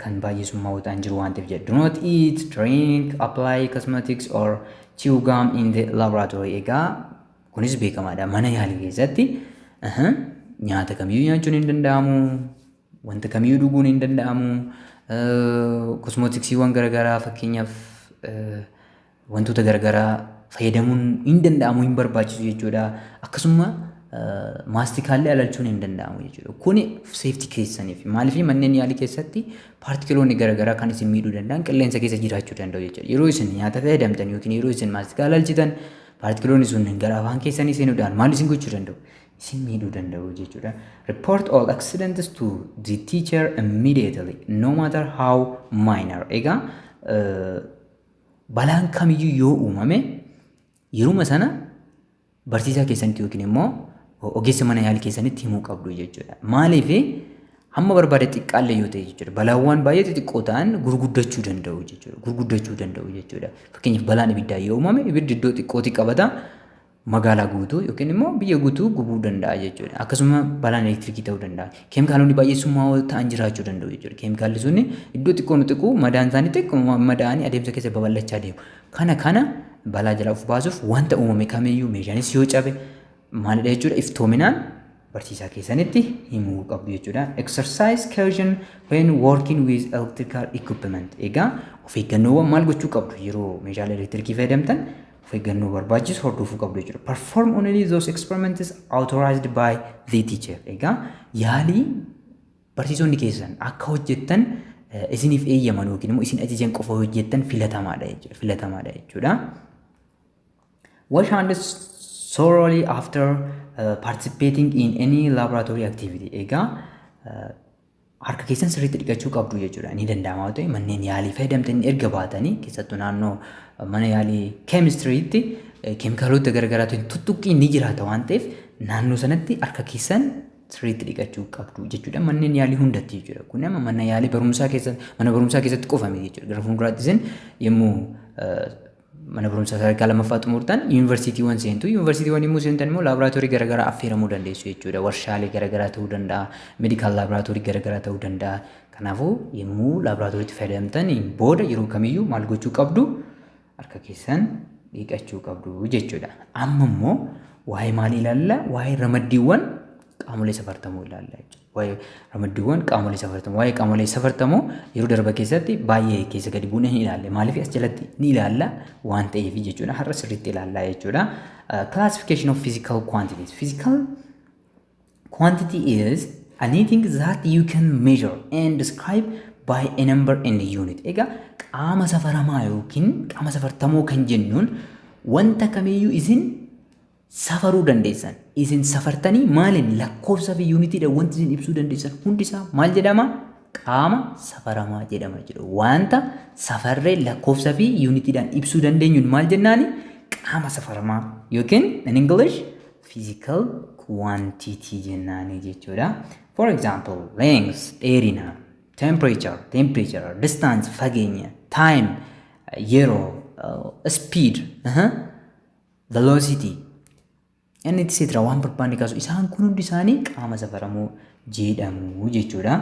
kan baay'ee summaa'oo ta'an jiru waan ta'eef jedha. Do not eat, drink, apply cosmetics or chew gum in the laboratory. Egaa kunis beekamaadha. Mana yaalii keessatti nyaata kamiyyuu nyaachuun hin danda'amu. Wanta kamiyyuu dhuguun hin danda'amu. Kosmootiksiiwwan garaagaraa, fakkeenyaaf wantoota garaagaraa fayyadamuun hin danda'amu, hin barbaachisu jechuudha. Akkasuma maastikaallee alalchuun hin danda'amu jechuudha. Kuni safety keessaniif. Maaliif? Manneen yaalii keessatti paartikiloonni garaagaraa kan isin miidhuu danda'an qilleensa keessa jiraachuu danda'u jechuudha. Yeroo isin nyaata fayyadamtan yookiin yeroo isin maastikaa alalchitan paartikiloonni sun gara afaan keessanii seenuudhaan maal isin gochuu danda'u? Isin miidhuu danda'u jechuudha. Report all accidents to the teacher immediately, no matter how minor. Egaa balaan kamiyyuu yoo uumame yeruma sana barsiisaa keessanitti yookiin immoo ogeessa mana yaalii keessanitti himuu qabdu jechuudha. Maaliif? Hamma barbaade xiqqaallee yoo ta'e jechuudha. Balaawwan baay'ee xixiqqoo ta'an gurguddachuu danda'u jechuudha. Gurguddachuu danda'u jechuudha. Fakkeenyaaf balaan ibiddaa yoo uumame ibiddi iddoo xiqqootti qabata, magaalaa guutuu yookiin immoo biyya guutuu gubuu danda'a jechuudha. Akkasuma balaan elektirikii ta'uu danda'a. Keemikaalonni baay'ee summaa'oo ta'an jiraachuu danda'u jechuudha. Keemikaalli sunni iddoo xiqqoo nu xiqqoo madaan isaanii xiqqoo madaa'anii adeemsa keessa babal'achaa deemu. Kana balaa jalaa of baasuuf wanta uumame kamiyyuu, meeshaanis yoo cabe maalidha jechuudha, iftoominaan barsiisaa keessanitti himuu qabdu jechuudha. Exercise caution when working with electrical equipment. Egaa of eeggannoowwan maal gochuu qabdu? Yeroo meeshaalee elektirikii fayyadamtan of eeggannoo barbaachisu hordofuu qabdu jechuudha. Perform only those experiments authorized by the teacher. Egaa yaalii barsiisonni keessan akka hojjettan isiniif eeyyaman yookiin immoo isin ajajan qofa hojjettan filatamaadha jechuudha. Filatamaadha jechuudha. Wash hands thoroughly after participating in any laboratory activity. Egaa harka keessan sirriitti dhiqachuu qabdu jechuudha. Ni danda'ama yoo ta'e manneen yaalii fayyadamtanii erga baatanii, keessattuu naannoo mana yaalii keemistiriitti keemikaalota garaagaraatiin tuttuqqiin ni jiraata waan ta'eef naannoo sanatti harka keessan sirriitti dhiqachuu qabdu jechuudha. Manneen yaalii hundatti jechuudha. Kun amma mana yaalii barumsaa keessatti, mana barumsaa keessatti qofame jechuudha. Gara fuulduraatti isin yommuu mana barumsaa sadarkaa lammaffaa xumurtan yuunivarsiitiiwwan seentu. Yuunivarsiitiiwwan yommuu seentan immoo laaboraatoorii garaagaraa affeeramuu dandeessu jechuudha. Warshaalee garaagaraa ta'uu danda'a, medical laaboraatoorii garaagaraa ta'uu danda'a. Kanaafuu yommuu laaboraatooriitti fayyadamtan booda yeroo kamiyyuu maal gochuu qabdu? Harka keessan dhiqachuu qabdu jechuudha. Amma immoo waa'ee maalii ilaalla? Waa'ee ramaddiiwwan Qaamolee safartamoo ilaalla jechuudha. Waa'ee ramaddiiwwan qaamolee safartamoo, waa'ee qaamolee safartamoo yeroo darba keessatti baay'ee keessa gadi buunee hin ilaalle. Maaliif? As jalatti ni ilaalla waan ta'eef jechuudha. Har'a sirriitti ilaallaa jechuudha. Classification of physical quantities. Physical quantity is anything that you can measure and describe by a number and a unit. Egaa qaama safaramaa yookiin qaama safartamoo kan jennuun wanta kamiyyuu isin safaruu dandeessan. Isin safartanii maaliin? Lakkoofsa fi yuunitiidha wanti isin ibsuu dandeessan hundisaa maal jedhama? Qaama safaramaa jedhama jechuudha. Wanta safarree lakkoofsa fi yuunitiidhaan ibsuu dandeenyuun maal jennaani? Qaama safaramaa yookiin in English physical quantity jennaani jechuudha. For example, length, dheerina, temperature, temperature, distance, fageenya, time, yeroo, speed, velocity, and etc. Waan barbaanne kaasu, isaan kun hundi isaanii qaama safaramoo jedhamu jechuudha.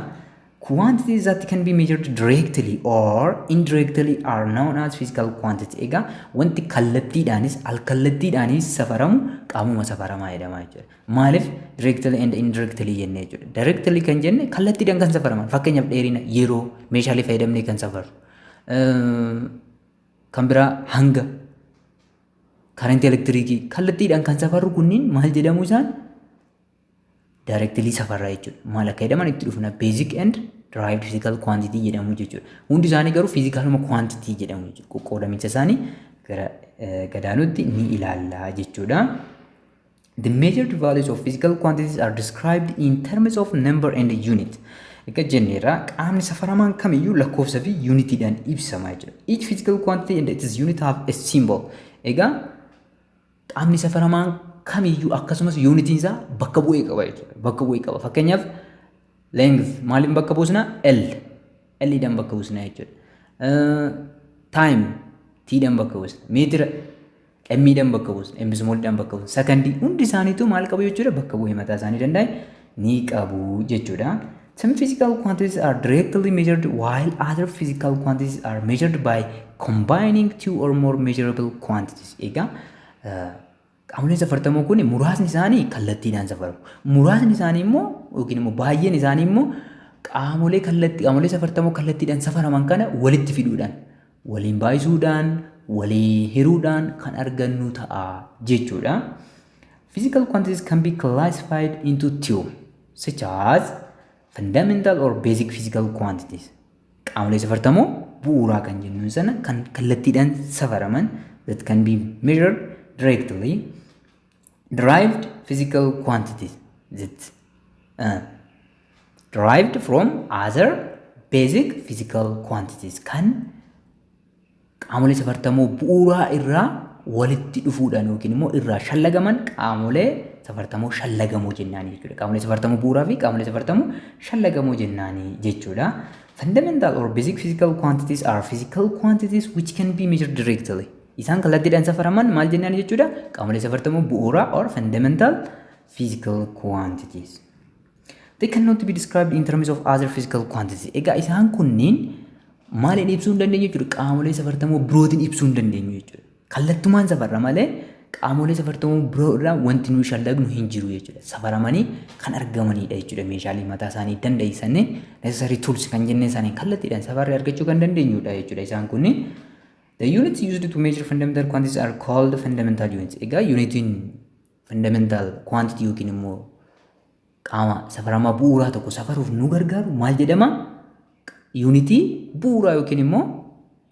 Quantities that can be measured directly or indirectly are known as physical quantity. Egaa wanti kallattiidhaanis alkallattiidhaanis safaramu qaamuma safaramaa jedhama jechuudha. Maaliif directly and indirectly jenne jechuudha? Directly kan jenne kallattiidhaan kan safaraman, fakkeenyaaf dheerina, yeroo, meeshaalee fayyadamnee kan safarru. Kan biraa hanga karantii elektiriikii kallattiidhaan kan safarru kunniin maal jedhamu isaan? Directly safarraa jechuudha. Maal akka jedhaman itti dhufna. Basic and derived physical quantity jedhamu jechuudha. Hundi isaanii garuu physicaluma quantity jedhamu jechuudha. Qoqqoodamicha isaanii gara gadaanutti ni ilaalla jechuudha. The measured values of physical quantities are described in terms of number and unit. Akka jenneerraa qaamni safaramaan kamiyyuu lakkoofsa fi yuunitiidhaan ibsama jechuudha. Each physical quantity and its unit have a symbol. Egaa qaamni safaramaan kamiyyuu akkasumas yuunitiin isaa bakka bu'ee qaba jechuudha. Bakka bu'ee qaba. Fakkeenyaaf length maaliin bakka buusna? L. L dhaan bakka buusna jechuudha. Time T dhaan bakka buusna. Meetira M dhaan bakka buusna. M small dhaan bakka buusna. Sakandii hundi isaaniitu maal qabu jechuudha? Bakka bu'ee mataa isaanii danda'e ni qabu jechuudha. Some physical quantities are directly measured, while other physical quantities are measured by combining two or more measurable quantities. Egaa qaamoleen safartamoo kun muraasni isaanii kallattiidhaan safaramu. Muraasni isaanii immoo yookiin immoo baay'een isaanii immoo qaamolee safartamoo kallattiidhaan safaraman kana walitti fiduudhaan, waliin baay'isuudhaan, walii hiruudhaan kan argannu ta'a jechuudha. Physical quantities can be classified into two, such as fundamental or basic physical quantities. Qaamolee safartamoo bu'uuraa kan jennuun sana kan kallattiidhaan safaraman, that can be measured directly, derived physical quantities that derived from other basic physical quantities, kan qaamolee safartamoo bu'uuraa irraa walitti dhufuudhaan yookiin immoo irraa shallagaman qaamolee safartamoo shallagamoo jennaanii jechuudha. Qaamolee safartamoo bu'uuraa fi qaamolee safartamoo shallagamoo jennaanii jechuudha. Fundamental or basic physical quantities are physical quantities which can be measured directly. Isaan kallattiidhaan safaraman maal jennaan jechuudha? Qaamolee safartamoo bu'uuraa or fundamental physical quantities. They cannot be described in terms of other physical quantities. Egaa isaan kunniin maaliin ibsuu hin dandeenyu jechuudha? Qaamolee safartamoo birootiin ibsuu hin dandeenyu jechuudha. Kallattumaan safarra malee qaamolee safartamoo biroo irraa wanti nuyi shallagnu hin jiru jechuudha. Safaramanii kan argamanidha jechuudha. Meeshaalee mataa isaanii dandeessanii, necessary tools kan jennee isaanii kallattiidhaan safarree argachuu kan dandeenyudha jechuudha. Isaan kunniin, the units used to measure fundamental quantities are called fundamental units. Egaa unitiin fundamental quantity yookiin immoo qaama safaramaa bu'uuraa tokko safaruuf nu gargaaru maal jedhama? Yuunitii bu'uuraa yookiin immoo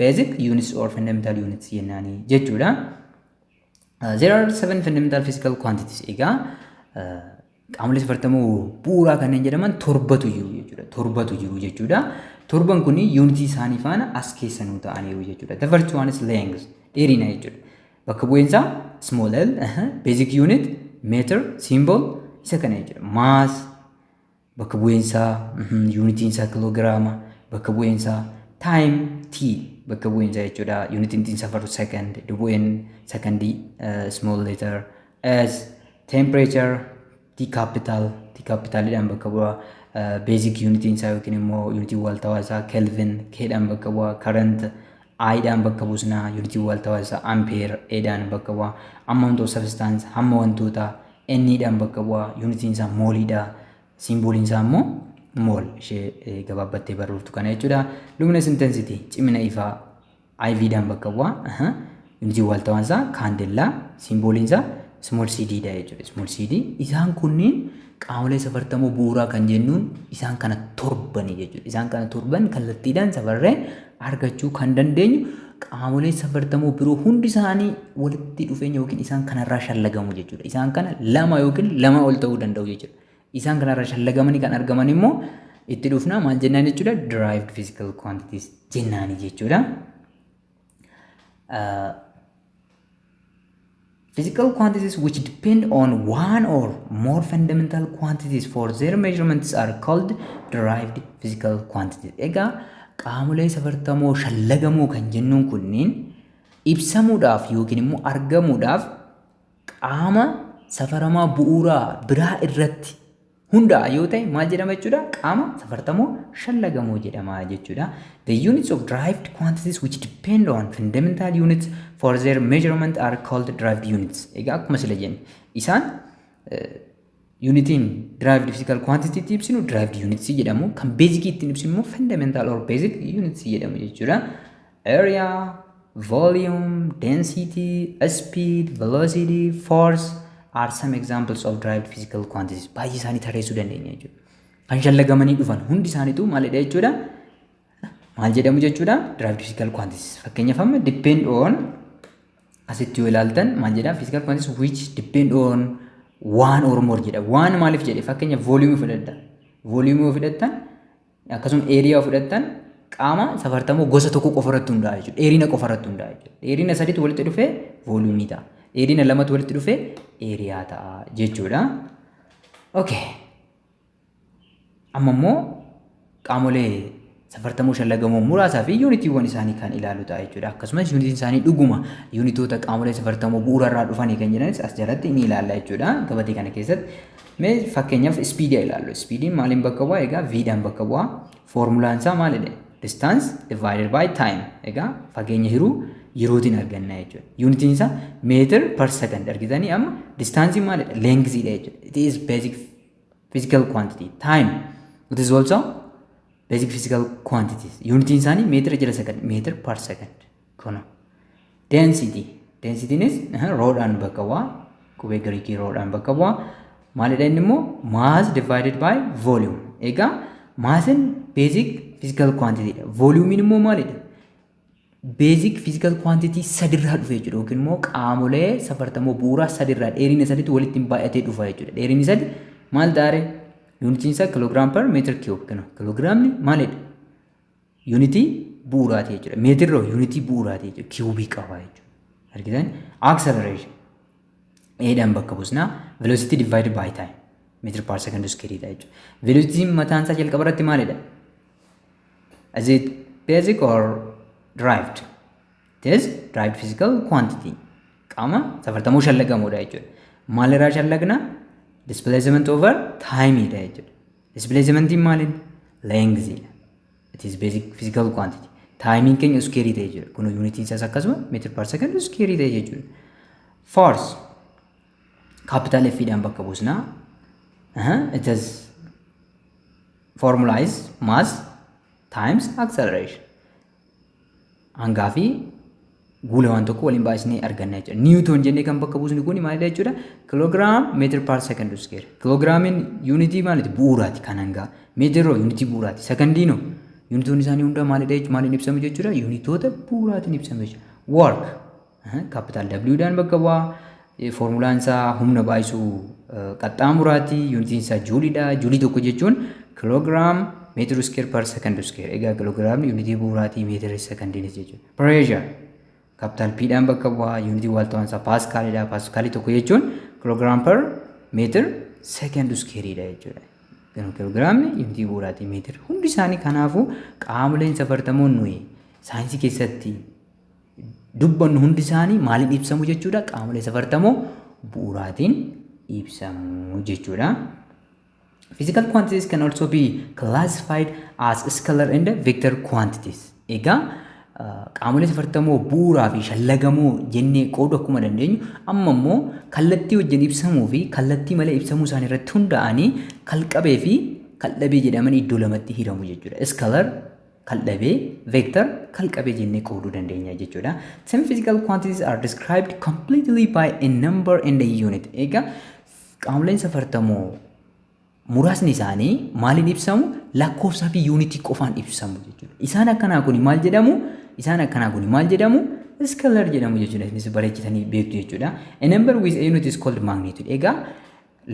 basic units or fundamental units jennaanii jechuudha. There are seven fundamental physical quantities. Egaa qaamolee safartamoo bu'uuraa kanneen jedhaman torbatu jiru jechuudha. Torbatu jiru jechuudha. Torban kun yuunitii isaanii faana as keessa nuu ta'aniiru jechuudha. The first one is length, dheerina jechuudha. Bakka bu'iinsaa small l, basic unit meter, symbol isa kana jechuudha. Mass bakka bu'iinsaa yuunitiin isaa kiloogiraama, bakka bu'iinsaa time t bakka bu'iinsaa jechuudha. Yuunitiin ittiin safaru second, bu'een secondii small letter s, temperature T capital, T capitalidhaan bakka bu'a. Basic unitiin isaa yookiin immoo yuunitiin waaltawaa isaa Kelvin, K dhaan bakka bu'a. Current I dhaan bakka buusna, yuunitiin waaltawaa isaa ampere, A dhaan bakka bu'a. Amount of substance, hamma wantoota N-dhaan bakka bu'aa. Yuunitiin isaa mooliidha. Simbooliin isaa immoo mole ishee gabaabbattee barreefftu kana jechuudha. Luminous intensity, cimina ifaa, IV-dhaan bakka bu'aa. Yuunitiin waaltawaan isaa kaandellaa, simbooliin isaa small cd dha jechuudha. Small cd. Isaan kunniin qaamolee safartamoo bu'uuraa kan jennuun isaan kana torbani jechuudha. Isaan kana torban kallattiidhaan safarree argachuu kan dandeenyu, qaamolee safartamoo biroo hundi isaanii walitti dhufeenya yookiin isaan kanarraa shallagamu jechuudha. Isaan kana lama yookiin lama ol ta'uu danda'u jechuudha. Isaan kanarraa shallagamanii kan argaman immoo itti dhufnaa maal jennaan jechuudha? Derived physical quantities jennaani jechuudha. Physical quantities which depend on one or more fundamental quantities for their measurements are called derived physical quantities. Egaa qaamolee safartamoo shallagamoo kan jennuun kunniin ibsamuudhaaf yookiin immoo argamuudhaaf qaama safaramaa bu'uuraa biraa irratti hundaa'a yoo ta'e maal jedhama jechuudha? Qaama safartamoo shallagamoo jedhama jechuudha. The units of derived quantities which depend on fundamental units for their measurement are called derived units. Egaa akkuma sila jenne, isaan yuunitiin derived physical quantity itti ibsinu derived units jedhamu, kan basic ittiin ibsinu immoo fundamental or basic units jedhamu jechuudha. Area, volume, density, speed, velocity, force are some examples of derived physical quantities. Baay'ee isaanii tarreessuu dandeenya jechuudha. Kan shallagamanii dhufan hundi isaaniitu maalidha jechuudha? Maal jedhamu jechuudha? Derived physical quantities. Fakkeenyaaf, amma depend on asitti yoo ilaaltan maal jedha? Physical quantities which depend on one or more jedha. One maaliif jedhe? Fakkeenyaaf, volume fudhadha. Volume yoo fudhattan, akkasuma area yoo fudhattan, qaama safartamoo gosa tokko qofa irratti hundaa'a jechuudha. Dheerina qofa irratti hundaa'a jechuudha. Dheerina sadiitu walitti dhufee volume ta'a. Dheerina lamatu walitti dhufee area ta'a jechuudha. Okay. Amma immoo qaamolee safartamoo shallagamoo muraasaa fi yuunitiiwwan isaanii kan ilaalu ta'a jechuudha. Akkasumas yuunitiin isaanii dhuguma yuunitoota qaamolee safartamoo bu'uura irraa dhufanii kan jedhanis as jalatti ni ilaalla jechuudha. Gabatee kana keessatti. Mee fakkeenyaaf speedii ilaallu. Speediin maaliin bakka bu'aa? Egaa V-dhaan bakka bu'aa. Foormulaan isaa maalidha? Distance divided by time. Egaa fageenya hiruu yerootiin arganna jechuudha. Yuunitiin isaa meter per second. Argitanii, amma distanceiin maalidha? Lengthiidha jechuudha. It is basic physical quantity. Time, it is also basic physical quantities. Yuunitiin isaanii meetira jala second, meter per second. Kuno. Density. Densitynis rhodhaan bakka bu'aa. Qubee Giriikii rhodhaan bakka bu'aa. Maalidha inni immoo? Mass divided by volume. Egaa massiin basic physical quantity dha. Volumiin immoo maalidha? Basic physical quantity sadirraa dhufe jechuudha. Yookiin immoo qaamolee safartamoo bu'uuraa sadirraa, dheerina sadiitu walitti baay'atee dhufa jechuudha. Dheerinni sadi maal taare? Yuunitiin isaa kilogram per meter cube kennu. Kiloogiraamni maalidha? Yuunitii bu'uuraati jechuudha. Meetirroo yuunitii bu'uuraati jechuudha. Kiubii qaba jechuudha. Argitan? Acceleration. A-dhaan bakka buusnaa. Velocity divided by time. Meter per second square dha jechuudha. Velocity mataan isaa jalqaba irratti maalidha? Is it basic or derived? It is derived physical quantity. Qaama safartamoo shallagamuudha jechuudha. Maalirraa shallagna? Displacement over time dha jechuudha. Displacementiin maaliin? Length dha. It is basic physical quantity. Timeiin keenya square ta'e jechuudha. Kun yuunitiin isaas akkasuma meter per second square ta'e jechuudha. Force capital F dhaan bakka buusnaa. It is formula is mass times acceleration. Hangaa fi guula waan tokko waliin baay'isnee arganna jechuudha. Newton jennee kan bakka buusnu kun maalidha jechuudha? Kilogram meter per second square. Kiloogiraamiin yuunitii maaliiti? Bu'uuraati kan hangaa. Meetiroo yuunitii bu'uuraati. Sekondiinoo yuunitoonni isaanii hunda maalidha jechuudha? Maaliin ibsamu jechuudha? Yuunitoota bu'uuraatiin ibsamu jechuudha. Work capital W dhaan bakka bu'aa. Foormulaan isaa humna baay'isuu qaxxaamuraati. Yuunitiin isaa juuliidha. Juulii tokko jechuun kilogram meter square per second square. Egaa kiloogiraamni yuunitii bu'uuraatii, meetira sekondiinis jechuudha. Pressure capital P dhaan bakka bu'aa. Yuunitii waaltawaan isaa paaskaalidha. Paaskaalii tokko jechuun kilogram per meter second squareidha jechuudha. Kiloogiraamni yuunitii bu'uuraatii, meetira hundi isaanii. Kanaafuu qaamoleen safartamoon nuyi saayinsii keessatti dubbannu hundi isaanii maaliin ibsamu jechuudha? Qaamolee safartamoo bu'uuraatiin ibsamu jechuudha. Physical quantities can also be classified as scalar and vector quantities. Egaa Qaamolee safartamoo bu'uuraa fi shallagamoo jennee qoodu akkuma dandeenyu, amma immoo kallattii wajjin ibsamuu fi kallattii malee ibsamuu isaanii irratti hundaa'anii kalqabee fi kaldhabee jedhamanii iddoo lamatti hiramu jechuudha. Scalar kaldhabee, vector kalqabee jennee qooduu dandeenya jechuudha. Some physical quantities are described completely by a number and a unit. Egaa qaamoleen safartamoo muraasni isaanii maaliin ibsamu? Lakkoofsaa fi yuunitii qofaan ibsamu jechuudha. Isaan akkanaa kun maal jedhamu? Isaan akkanaa kun maal jedhamu? Scalar jedhamu jechuudha. Isinis bareechitanii beektu jechuudha. A number with a unit is called magnitude. Egaa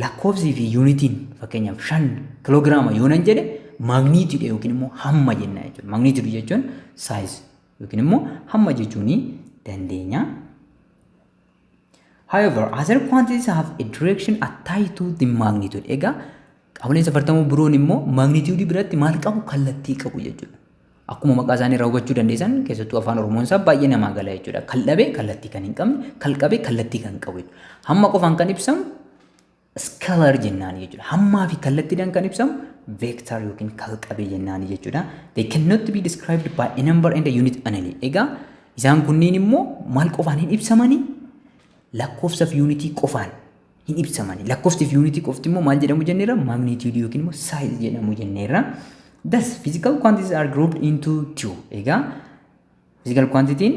lakkoofsii fi yuunitiin, fakkeenyaaf 5 kiloogiraama yoo nan jedhe, magnitude yookiin immoo hamma jenna jechuudha. Magnitude jechuun size yookiin immoo hamma jechuu ni dandeenya. However, other quantities have a direction attached to the magnitude. Egaa qaamoleen safartamoo biroon immoo magnitude biratti maal qabu? Kallattii qabu jechuudha. Akkuma maqaa isaanii irraa hubachuu dandeessan, keessattuu Afaan Oromoon isaa baay'ee namaa gala jechuudha. Kaldhabee kallattii kan hin qabne, kalqabee kallattii kan qabu jechuudha. Hamma qofaan kan ibsamu scalar jennaan jechuudha. Hammaa fi kallattiidhaan kan ibsamu vector yookiin kalqabee jennaan jechuudha. They cannot be described by a number and a unit only. Egaa isaan kunniin immoo maal qofaan hin ibsamanii? Lakkoofsa fi yuunitii qofaan hin ibsamani. Lakkoofsi fi yuunitii qofti immoo maal jedhamu jenneerra? Magnitude yookiin immoo size jedhamu jenneerra. Thus, physical quantities are grouped into two. Egaa physical quantityin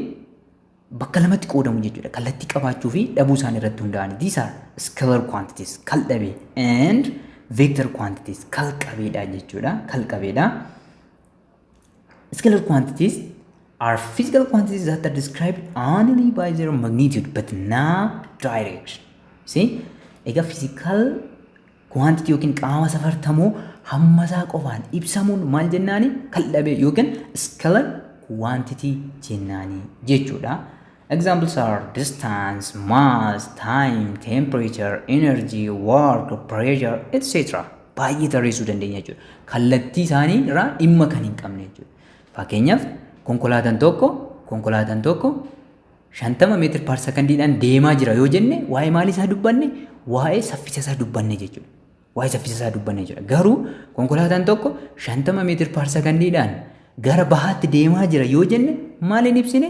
bakka lamatti qoodamu jechuudha. Kallattii qabaachuu fi dhabuu isaanii irratti hundaa'ani. These are scalar quantities, kaldhabee, and vector quantities, kalqabeedha jechuudha. Kalqabeedha. Scalar quantities are physical quantities that are described only by their magnitude but not direction. See? Egaa physical quantity yookiin qaama safartamoo hamma isaa qofaan ibsamuun maal jennaani? Kaldhabee yookiin scalar quantity jennaani jechuudha. Examples are distance, mass, time, temperature, energy, work, pressure, etc. Baay'ee tarreessuu dandeenya jechuudha. Kallattii isaanii irraa dhimma kan hin qabne jechuudha. Fakkeenyaaf konkolaataan tokko 50 meter per secondiidhaan deemaa jira yoo jenne, waa'ee maalii isaa dubbanne? Waa'ee saffisa isaa dubbanne jechuudha. Waa'ee saffisa isaa dubbanne jechuudha. Garuu konkolaataan tokko 50 meter per secondiidhaan gara bahaatti deemaa jira yoo jenne, maaliin ibsine?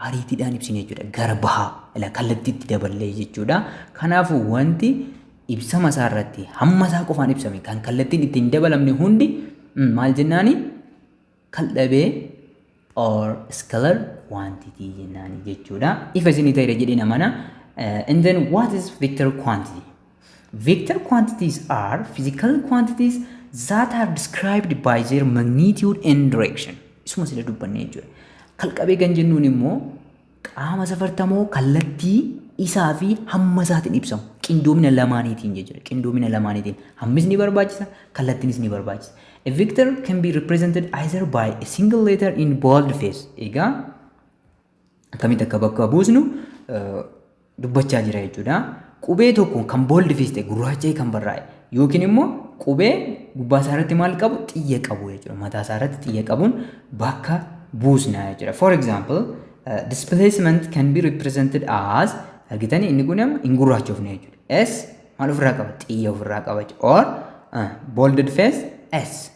Ariitiidhaan ibsine jechuudha. Gara bahaa ila kallattiitti daballee jechuudha. Kanaafuu wanti ibsama isaa irratti hamma isaa qofaan ibsame kan kallattiin ittiin dabalamne hundi maal jennaani? Kaldhabee or scalar quantity jennaani jechuudha. Ifa isinii ta'eera jedhee amana. And then what is vector quantity? Vector quantities are physical quantities that are described by their magnitude and direction. Isuma sila dubbanne jechuudha. Kalqabee kan jennuun immoo qaama safartamoo kallattii isaa fi hamma isaatiin ibsamu. Qindoomina lamaaniitiin jechuudha. Qindoomina lamaaniitiin. Hammis ni barbaachisa, kallattiinis ni barbaachisa. A vector can be represented either by a single letter in bold face. Egaa akkamitti akka bakka buusnu dubbachaa jira jechuudha. Qubee tokko kan bold face ta'e, gurraacha'ee kan barraa'e, yookiin immoo qubee gubbaa isaa irratti maal qabu? Xiyya qabu jechuudha. Mataa isaa irratti xiyya qabuun bakka buusna jechuudha. For example, displacement can be represented as, argitanii, inni kun amma hin gurraachofne jechuudha. S maal ofirraa qaba? Xiyya ofirraa qaba jechuudha. Or bolded face S.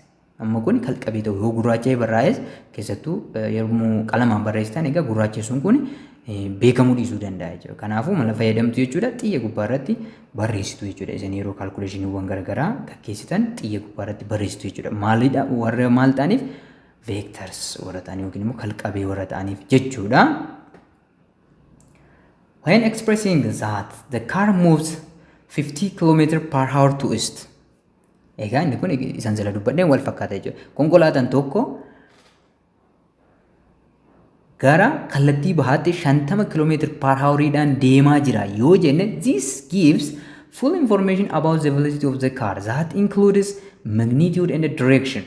Amma kun kalqabee ta'u yoo gurraacha'ee barraa'es, keessattuu yommuu qalamaan barreessitan egaa gurraachessuun kun beekamuu dhiisuu danda'a jechuudha. Kanaafuu mala fayyadamtu jechuudha, xiyya gubbaa irratti barreessitu jechuudha. Isin yeroo calculationiiwwan garaagaraa gaggeessitan xiyya gubbaa irratti barreessitu jechuudha. Maalidha warra maal ta'aniif? Vectors warra ta'anii yookiin immoo kalqabee warra ta'aniif jechuudha. When expressing that the car moves 50 km per hour to east. Egaa inni kun isaan sila dubbadheen wal fakkaata jechuudha. Konkolaataan tokko gara kallattii bahaatti 50 km per houriidhaan deemaa jira yoo jenne, this gives full information about the velocity of the car that includes magnitude and direction.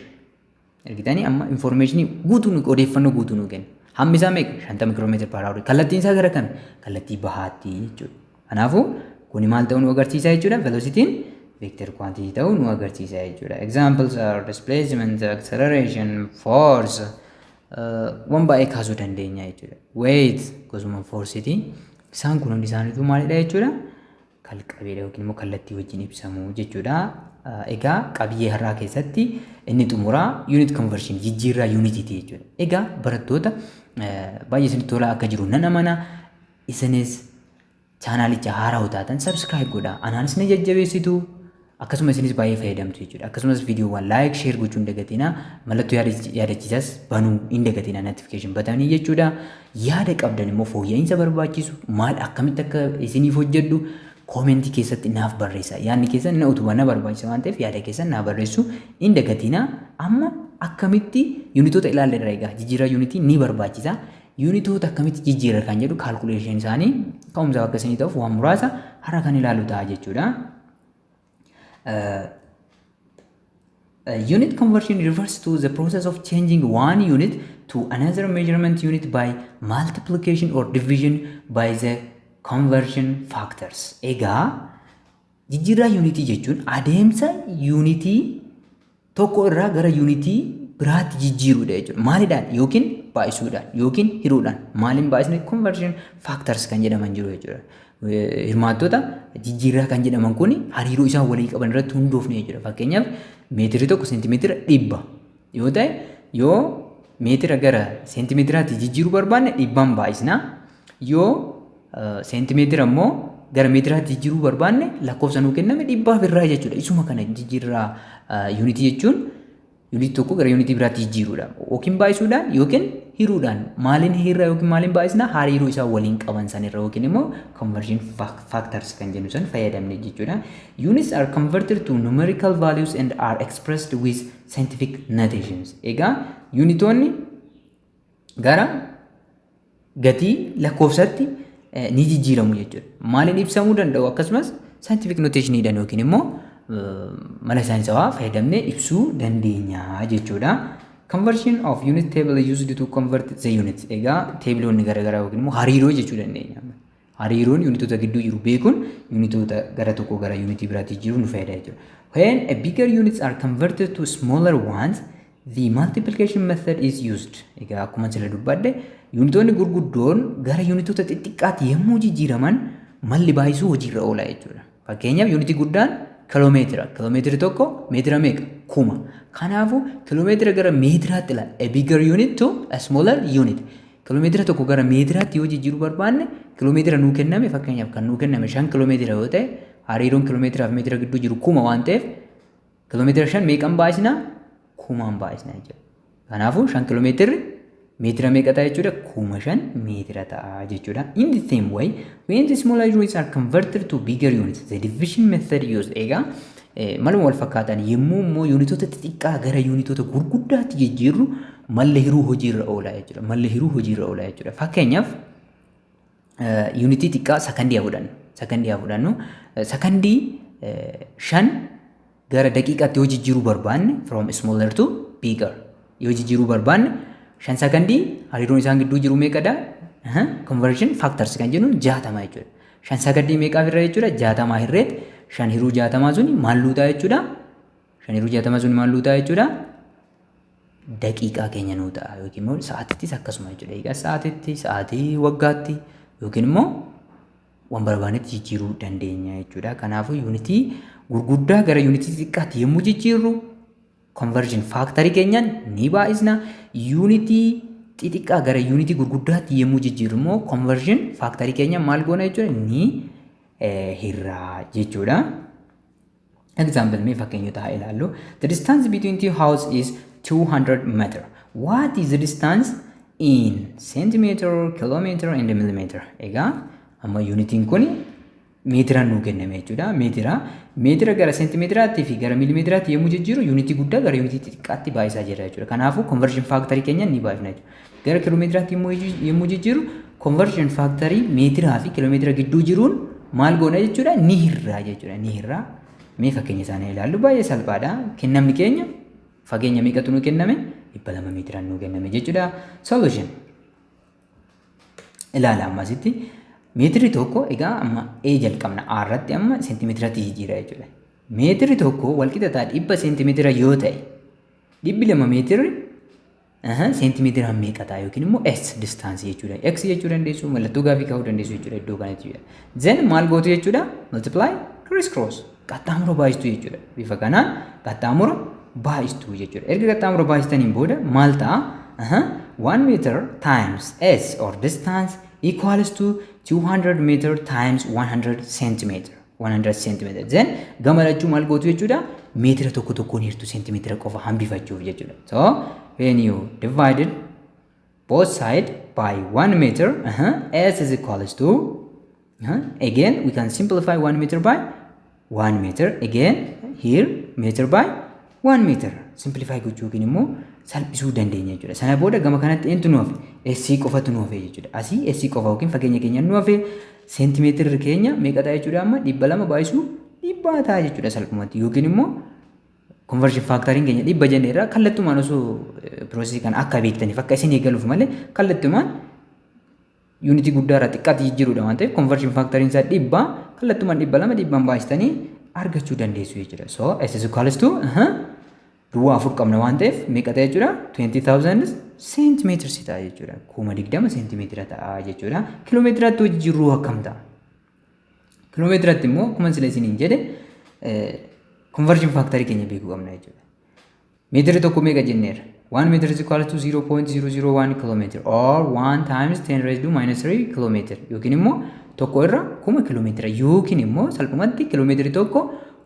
Argitanii, amma informationii guutuu nu, odeeffannoo guutuu nu kenna. Hammi isaa meeqa? 50 km per hour. Kallattiin isaa gara kami? Kallattii bahaatti jechuudha. Kanaafuu kuni maal ta'uu nu agarsiisa jechuudha? Velocitiin vector quantity ta'uu nu agarsiisa jechuudha. Examples are displacement, acceleration, force, waan baay'ee kaasuu dandeenya jechuudha. Weight gosuma forceiti. Isaan kun hundi isaaniitu maalidha jechuudha? Kalqabeedha yookiin immoo kallattii wajjin ibsamu jechuudha. Egaa qabiyyee har'aa keessatti inni xumuraa unit conversion, jijjiirraa yuunitiiti jechuudha. Egaa barattoota, baay'ee isinitti tolaa akka jiru nan amana. Isinis chaanaalicha haaraa taatan subscribe godhaa. Anaanis na jajjabeessitu. Akkasuma isinis baay'ee fayyadamtu jechuudha. Akkasumas viidiyoowwan like, share gochuu hin dagatinaa. Mallattoo yaadachiisas banuu hin dagatinaa, notification buttonii jechuudha. Yaada qabdan immoo, fooyya'insa barbaachisu maal, akkamitti akka isiniif hojjedhu commentii keessatti naaf barreessa. Yaadni keessan na utubaa, na barbaachisa waan ta'eef yaada keessan naaf barreessuu hin dagatinaa. Amma akkamitti yuunitoota ilaalle irra, egaa jijjiirraa yuunitii ni barbaachisa. Yuunitoota akkamitti jijjiirra kan jedhu, calculation isaanii ka'umsaaf akka isinii ta'uuf waan muraasa har'a kan ilaallu ta'a jechuudha. Unit conversion refers to the process of changing one unit to another measurement unit by multiplication or division by the conversion factors. Egaa jijjiirraa yuunitii jechuun adeemsa yuunitii tokko irraa gara yuunitii biraatti jijjiiruudha jechuudha. Maalidhaan? Yookiin baay'isuudhaan yookiin hiruudhaan. Maaliin baay'isne? Conversion factors kan jedhaman jiru jechuudha. Hirmaattota jijjiirraa kan jedhaman kun hariiroo isaan walii qaban irratti hundoofne jechuudha. Fakkeenyaaf, meetirri tokko seentimeetira 100 yoo ta'e, yoo meetira gara seentimeetiraatti jijjiiruu barbaanne 100n baay'isna. Yoo seentimeetira immoo gara meetiraatti jijjiiruu barbaanne lakkoofsa nuu kenname dhibbaaf irraa jechuudha. Isuma kana jijjiirraa yuunitii jechuun yuunitii tokko gara yuunitii biraatti jijjiiruudha. Yookiin baay'isuudhaan yookiin hiruudhaan. Maaliin hirraa yookiin maaliin baay'isna? Hariiroo isaan waliin qaban sanirra yookiin immoo conversion factors kan jennu san fayyadamne jechuudha. Units are converted to numerical values and are expressed with scientific notations. Egaa yuunitoonni gara gatii lakkoofsatti ni jijjiiramu jechuudha. Maaliin ibsamuu danda'u? Akkasumas scientific notationiidhaan yookiin immoo mala saayinsawaa fayyadamnee ibsuu dandeenya jechuudha. Conversion of unit table used to convert the units. Egaa tableoonni garaagaraa yookiin immoo hariiroo jechuu dandeenya. Hariiroon yuunitoota gidduu jiru beekuun yuunitoota gara tokko gara yuunitii biraatti jijjiiruu nu fayyada jechuudha. When a bigger units are converted to smaller ones, the multiplication method is used. Egaa akkuma sila dubbadde, yuunitoonni gurguddoon gara yuunitoota xixiqqaatti yommuu jijjiiraman malli baay'isuu hojiirra oola jechuudha. Fakkeenyaaf, yuunitii guddaan kiloomeetira. Kiloomeetirri tokko meetira meeqa? 1000. Kanaafuu kiloomeetira gara meetiraatti ilaala. A bigger unit to a smaller unit. Kiloomeetira tokko gara meetiraatti yoo jijjiiruu barbaanne, kiloomeetira nuu kenname, fakkeenyaaf kan nuu kenname 5 kiloomeetira yoo ta'e, hariiroon kiloomeetiraaf meetira gidduu jiru 1000 waan ta'eef, kiloomeetira 5 meeqan baay'isna? 1000n baay'isna jechuudha. Kanaafuu 5 kiloomeetirri meetira meeqa ta'a jechuudha? 5000 meetira ta'a jechuudha. In the same way, when the smaller units are converted to bigger units, the division method used. Egaa maluma wal fakkaatan, yommuu immoo yuunitoota xixiqqaa gara yuunitoota gurguddaatti jijjiirru malli hiruu hojiirra oola jechuudha. Malli hiruu hojiirra oola jechuudha. Fakkeenyaaf, yuunitii xiqqaa sakandii haa fudhannu. Sakandii haa fudhannu. Sakandii 5 gara daqiiqaatti yoo jijjiiruu barbaanne, from smaller to bigger yoo jijjiiruu barbaanne, 5 sakandii hariiroon isaan gidduu jiru meeqadha? Conversion factors kan jennuun 60 jechuudha. 5 sakandii meeqaaf irra jechuudha? 60 hirreet 5 hiruu 60 suni maal nuu ta'a jechuudha? 5 hiruu 60 suni maal nuu ta'a jechuudha? Daqiiqaa keenya nuu ta'a yookiin immoo sa'aatittis akkasuma jechuudha. Egaa sa'aatitti, sa'aatii waggaatti yookiin immoo waan barbaannetti jijjiiruu dandeenya jechuudha. Kanaafuu yuunitii gurguddaa gara yuunitii xixiqqaatti yommuu jijjiirru conversion factorii keenyaan ni baay'isna. Yuunitii xixiqqaa gara yuunitii gurguddaatti yommuu jijjiirru immoo conversion factorii keenya maal goona jechuudha? Ni hirraa jechuudha. Example, mee fakkeenyota haa ilaallu. The distance between two houses is 200 meter. What is the distance in centimeter, kilometer and millimeter? Egaa amma yuunitiin kun meetiraan nuu kenname jechuudha. Meetira gara seentimeetiraatti fi gara miilimeetiraatti yommuu jijjiiru, yuunitii guddaa gara yuunitii xixiqqaatti baay'isaa jira jechuudha. Kanaafuu conversion factorii keenya ni baay'ifna jechuudha. Gara kiiloomeetiraatti yommuu jijjiiru, conversion factorii meetiraa fi kiiloomeetira gidduu jiruun maal goona jechuudha? Ni hirraa jechuudha. Ni hirraa. Mee fakkeenya isaanii ilaallu, baay'ee salphaadha. Kennamni keenya fageenya meeqatu nuu kenname? 200 meetiraan nuu kenname jechuudha. Solution. Ilaala, ammasitti meetirri tokko, egaa amma A jalqabna, A irratti amma seentimeetiratti jijjiira jechuudha. Meetirri tokko walqixa ta'a 100 seentimeetira yoo ta'e, 200 meetirri seentimeetiraan meeqa ta'a yookiin immoo S distanceii jechuudha. X jechuu dandeessu, mallattoo gaafii kaa'uu dandeessu jechuudha iddoo kanatti. Then maal gootu jechuudha? Multiply, criss cross. Qaxxaamura baay'istuu jechuudha. Bifa kanaan qaxxaamura baay'istuu jechuudha. Erga qaxxaamura baay'istaniin booda maal ta'a? 1 meter times s or distance equals to 200 meter times 100 centimeter. 100 centimeter. Then gama lachuu maal gootu jechuudha? Meetira tokko tokkoon hirtu, seentimeetira qofa hambifachuuf jechuudha. So when you divided both side by 1 meter, s is equals to, again we can simplify 1 meter by 1 meter, again here meter by 1 meter simplify gochuu yookiin immoo salphisuu dandeenya jechuudha. Sana booda gama kanatti eentu nu hafe? S qofatu nu hafe jechuudha. Asii S qofa yookiin fageenya keenya nu hafe. Seentimeetirri keenya meeqa ta'a jechuudha? Amma 200 baay'isuu 100 ta'a jechuudha salphumatti, yookiin immoo conversion factoriin keenya 100 jenne irraa kallattumaan, osoo processii kana akka beektaniif, akka isin eegaluuf malee, kallattumaan yuunitii guddaa irraa xiqqaatti jijjiiruudha waan ta'eef, conversion factoriin isaa 100, kallattumaan 200 dhibbaan baay'istanii argachuu dandeessu jechuudha. So S is equals to, duwwaa afur qabna waan ta'eef, meeqa ta'a jechuudha? 20,000 centimeters ta'a jechuudha. 20,000 seentimeetira ta'a jechuudha. Kiiloomeetiraatti jijjiirruu akkam ta'a? Kiiloomeetiraatti immoo akkuma sila isiniin jedhe conversion factorii keenya beekuu qabna jechuudha. Meetirri tokko meeqa jenneerra? 1 meter is equal to 0.001 kilometer or 1 times 10 raised to minus 3 kilometer, yookiin immoo tokko irra 1000 kiiloomeetira, yookiin immoo salphumatti kiiloomeetiri tokko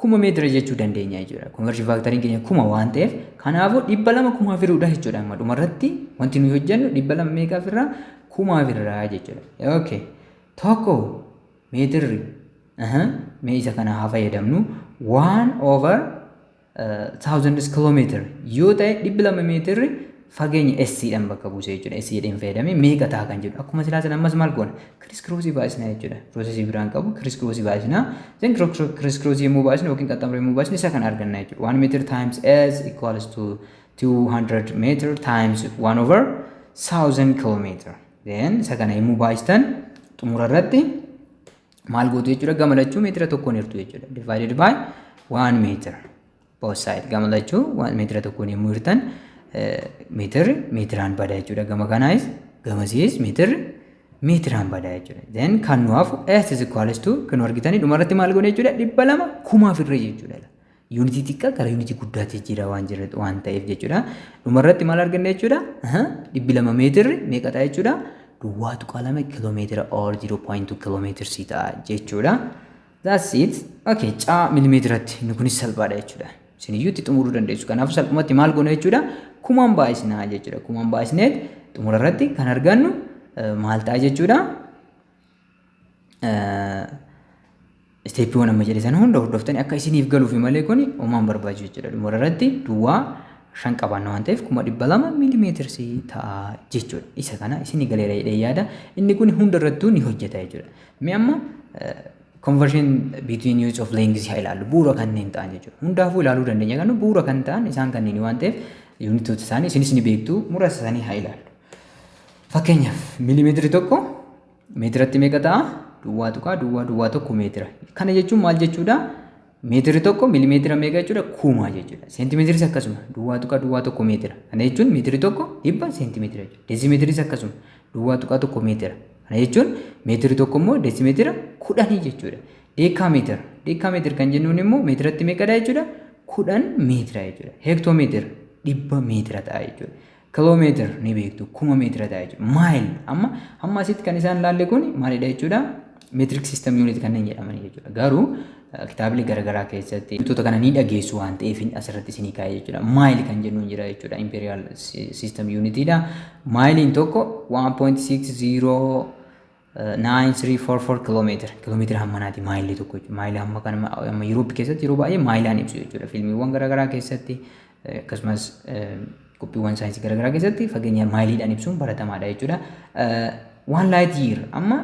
1000 meetira jechuu dandeenya jechuudha. Conversion factoriin keenya 1000 waan ta'eef, kanaafuu 200 kumaaf hiruudha jechuudha. Amma dhumarratti wanti nuyi hojjennu 200 meeqaaf irraa? Kumaaf irraa jechuudha. Okay. Tokko meetirri, mee isa kana haa fayyadamnu, 1 over thousands kilometer yoo ta'e, 200 meetirri fageenya S dhaan bakka buuse jechuudha. S jedheen fayyadamee meeqa ta'a kan jedhu, akkuma silaa sana ammas maal goona? Criss crossii baay'isna jechuudha. Processii biraan qabu, criss crossii baay'isna. Then criss crossii yommuu baay'isnu yookiin qaxxaamura yommuu baay'isnu isa kana arganna jechuudha. 1 meter times S equals to 200 meter times 1 over 1000 kilometer. Then isa kana yommuu baay'istan xumura irratti maal gootu jechuudha? Gama lachuu meetira tokkoon hirtu jechuudha. Divided by 1 meter. Both side, gama lachuu meetira tokkoon yommuu hirtan, meetirri meetiraan bada jechuudha. Gama kanaas gamasiis meetirri meetiraan bada jechuudha. Then kan nu hafu S is equals to, kan nu argitanii dhumarratti maal goone jechuudha? 200 kumaaf irra jechuudha. Yuunitii xiqqaa gara yuunitii guddaatti jijjiiraa waan jira waan ta'eef jechuudha. Dhumarratti maal arganna jechuudha? 200 meetirri meeqa ta'a jechuudha? 0.2 kiiloomeetira or 0.2 kiiloomeetira ta'a jechuudha. That's it. Okay, caa milimeetiratti inni kunis salphaadha jechuudha. Isiniyyuu itti xumuruu dandeessu. Kanaafuu salphumatti maal goona jechuudha? Kumaan baay'isnaa jechuudha. Kumaan baay'isneet xumura irratti kan argannu maal ta'a jechuudha? Steppiiwwan amma jedhe sana hunda hordoftanii akka isiniif galuufi malee kuni homaan barbaachisu jechuudha. Xumura irratti 05 qabaanna waan ta'eef, 200,000 miilimeetirsii ta'a jechuudha. Isa kana isinii galeera jedhee yaada. Inni kun hunda irrattuu ni hojjeta jechuudha. Mee amma conversion between units of length haa ilaallu, bu'uura kanneen ta'an jechuudha. Hundaafuu ilaaluu dandeenya, kan bu'uura kan ta'an isaan kanneen waan ta'eef, yuunitoota isaanii isinis ni beektu, muraasa isaanii haa ilaallu. Fakkeenyaaf miilimeetiri tokko meetiratti meeqa ta'a? 0.001 meetira. Kana jechuun maal jechuudha? Meetirri tokko miilimeetira meeqa jechuudha? Kuma jechuudha. Seentimeetiris akkasuma, 0.01 meetira. Kana jechuun meetirri tokko 100 seentimeetira jechuudha. Deesimeetiris akkasuma, 0.1 meetira. Kana jechuun meetirri tokko immoo deesimeetira 10 jechuudha. Deekaameetira. Deekaameetira kan jennuun immoo meetiratti meeqadha jechuudha? 10 meetira jechuudha. Heektoomeetira 100 meetira ta'a jechuudha. Kiloomeetira ni beektu, 1000 meetira ta'a jechuudha. Mile, amma hamma asitti kan isaan laalle kun maalidha jechuudha? Metric system unit kanneen jedhamanii jechuudha. Garuu kitaabilee garaagaraa keessatti wantoota kana ni dhageessu waan ta'eef asirratti isinii kaa'e jechuudha. Mile kan jennuun jira jechuudha. Imperial system unitiidha. Maayiliin tokko 1.60 9344 kiiloomeetira. Kiiloomeetira hammanaati maayilii tokko jechuudha. Maayilii hamma kana amma Yuuroop keessatti yeroo baay'ee maayilaan ibsu jechuudha. Fiilmiiwwan garaagaraa keessatti, akkasumas qophiiwwan saayinsii garaagaraa keessatti fageenya maayiliidhaan ibsuun baratamaadha jechuudha. One light year amma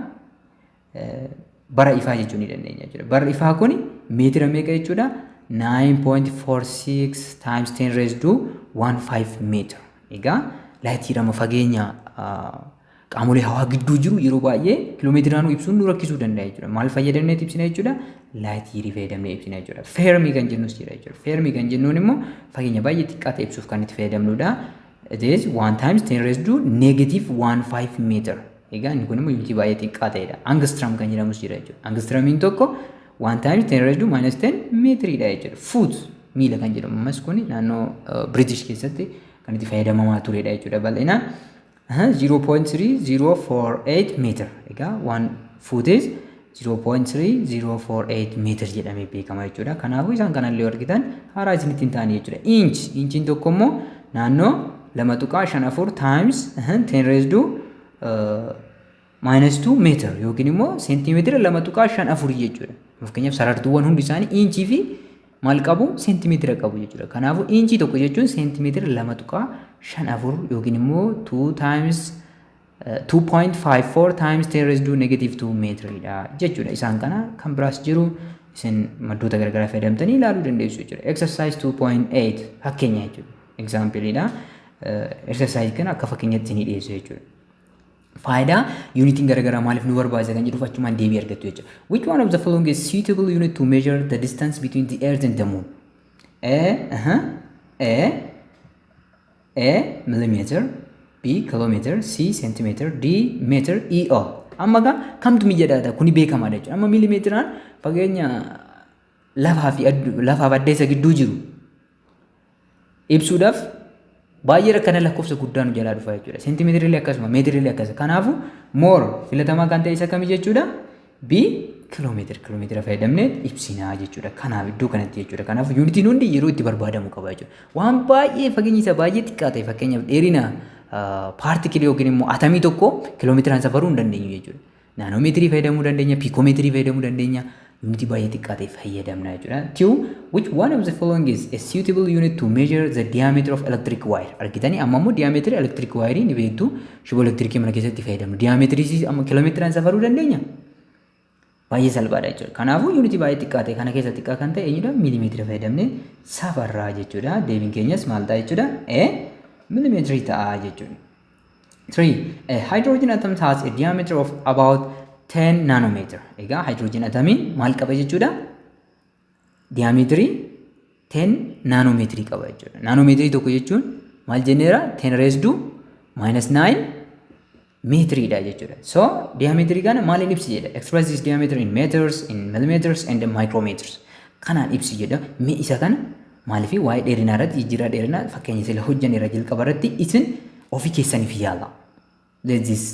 bara ifaa jechuu ni dandeenya jechuudha. Barri ifaa kun meetira meeqa jechuudha? 9.46 times 10 raised to 15 meter. Egaa light year amma fageenya qaamolee hawaa gidduu jiru yeroo baay'ee kiiloomeetiraanuu ibsuun nu rakkisuu danda'a jechuudha. Maal fayyadamnee ibsina jechuudha? Light yearii fayyadamnee ibsina jechuudha. Fermi kan jennus jira jechuudha. Fermi kan jennuun immoo fageenya baay'ee xiqqaa ta'e ibsuuf kan itti fayyadamnudha. It is 1 times 10 raised to negative 15 meter. Egaa inni kun immoo yuunitii baay'ee xiqqaa ta'edha. Angstrom kan jedhamus jira jechuudha. Angstramiin tokko 1 times 10 raised to minus 10 meetiriidha jechuudha. Foot, miila kan jedhamu, ammas kun naannoo British keessatti kan itti fayyadamamaa turedha jechuudha bal'inaan. 0.3048 meter. Egaa 1 foot is 0.3048 meter jedhamee beekama jechuudha. Kanaafuu isaan kanallee argitan haaraa isinitti hin taane jechuudha. Inch, inchiin tokko immoo naannoo 2.54 times 10 raised to minus 2 meter yookiin immoo seentimeetira 2.54 jechuudha. Fakkeenyaaf, sarartuuwwan hundi isaanii inchii fi maal qabu? Seentimeetira qabu jechuudha. Kanaafuu inchii tokko jechuun seentimeetira 2.54 yookiin immoo 2 times 2.54 times 10 raised to negative 2 meetiridha jechuudha. Isaan kana kan biraas jiru, isin maddoota garagaraa fayyadamtanii ilaaluu dandeessu jechuudha. Exercise 2.8 fakkeenya jechuudha. Exampleidha. Exercise kana akka fakkeenyatti isinii dhiyeessu jechuudha. Faayidaa yuunitiin garaagaraa maaliif nu barbaachisa kan jedhuuf achumaan deebii argattu jechuudha. Which one of the following is suitable unit to measure the distance between the Earth and the Moon? A, millimeter, B, kilometer, C, centimeter, D, meter, E, all. Amma gaa kamtu mijataadha? Kuni beekamaadha jechuudha. Amma millimeteraan fageenya lafaa fi lafaaf addeessa gidduu jiru ibsuudhaaf baay'ee rakkana, lakkoofsa guddaa nu jalaa dhufa jechuudha. Seentimeetirillee akkasuma, meetirillee akkasuma. Kanaafuu more filatamaa kan ta'e isa kami jechuudha? B, kiiloomeetira, kiiloomeetira fayyadamnee ibsinaa jechuudha. Kanaaf iddoo kanatti jechuudha. Kanaaf yuunitiin hundi yeroo itti barbaadamu qaba jechuudha. Waan baay'ee fageenyi isaa baay'ee xiqqaa ta'e, fakkeenyaaf dheerina paartikilii yookiin immoo atamii tokko kiiloomeetiraan safaruu hin dandeenyu jechuudha. Naanoomeetirii fayyadamuu dandeenya, piikoomeetirii fayyadamuu dandeenya. Yuunitii baay'ee xiqqaa ta'e fayyadamna jechuudha. Two, which one of the following is a suitable unit to measure the diameter of electric wire? Argitanii, amma immoo diameter electric wire ni beektu, shiboo elektirikii mana keessatti fayyadamnu. Diameterii amma kiiloomeetiraan safaruu dandeenya? Baay'ee salphaadha jechuudha. Kanaafuu yuunitii baay'ee xiqqaa ta'e kana keessa xiqqaa kan ta'e eenyudha? Miilimeetira fayyadamnee safarraa jechuudha. Deebiin keenyas maal ta'a jechuudha? A, miilimeetirii ta'a jechuudha. 3. A hydrogen atom has a diameter of about 10 nanometer. Egaa hydrogen atomiin maal qaba jechuudha? Diameetirii 10 naanomeetirii qaba jechuudha. Naanomeetirii tokko jechuun maal jenneera? 10 raised to minus 9 meetiriidha jechuudha. So diameetirii kana maaliin ibsi jedha? Express this diameter in meters, in millimeters and in micrometers. Kanaan ibsi jedha. Mee isa kana maaliif waa'ee dheerinaa irratti, jijjiirraa dheerinaa fakkeenya sila hojjanneera jalqaba irratti, isin ofii keessaniif yaala. Let this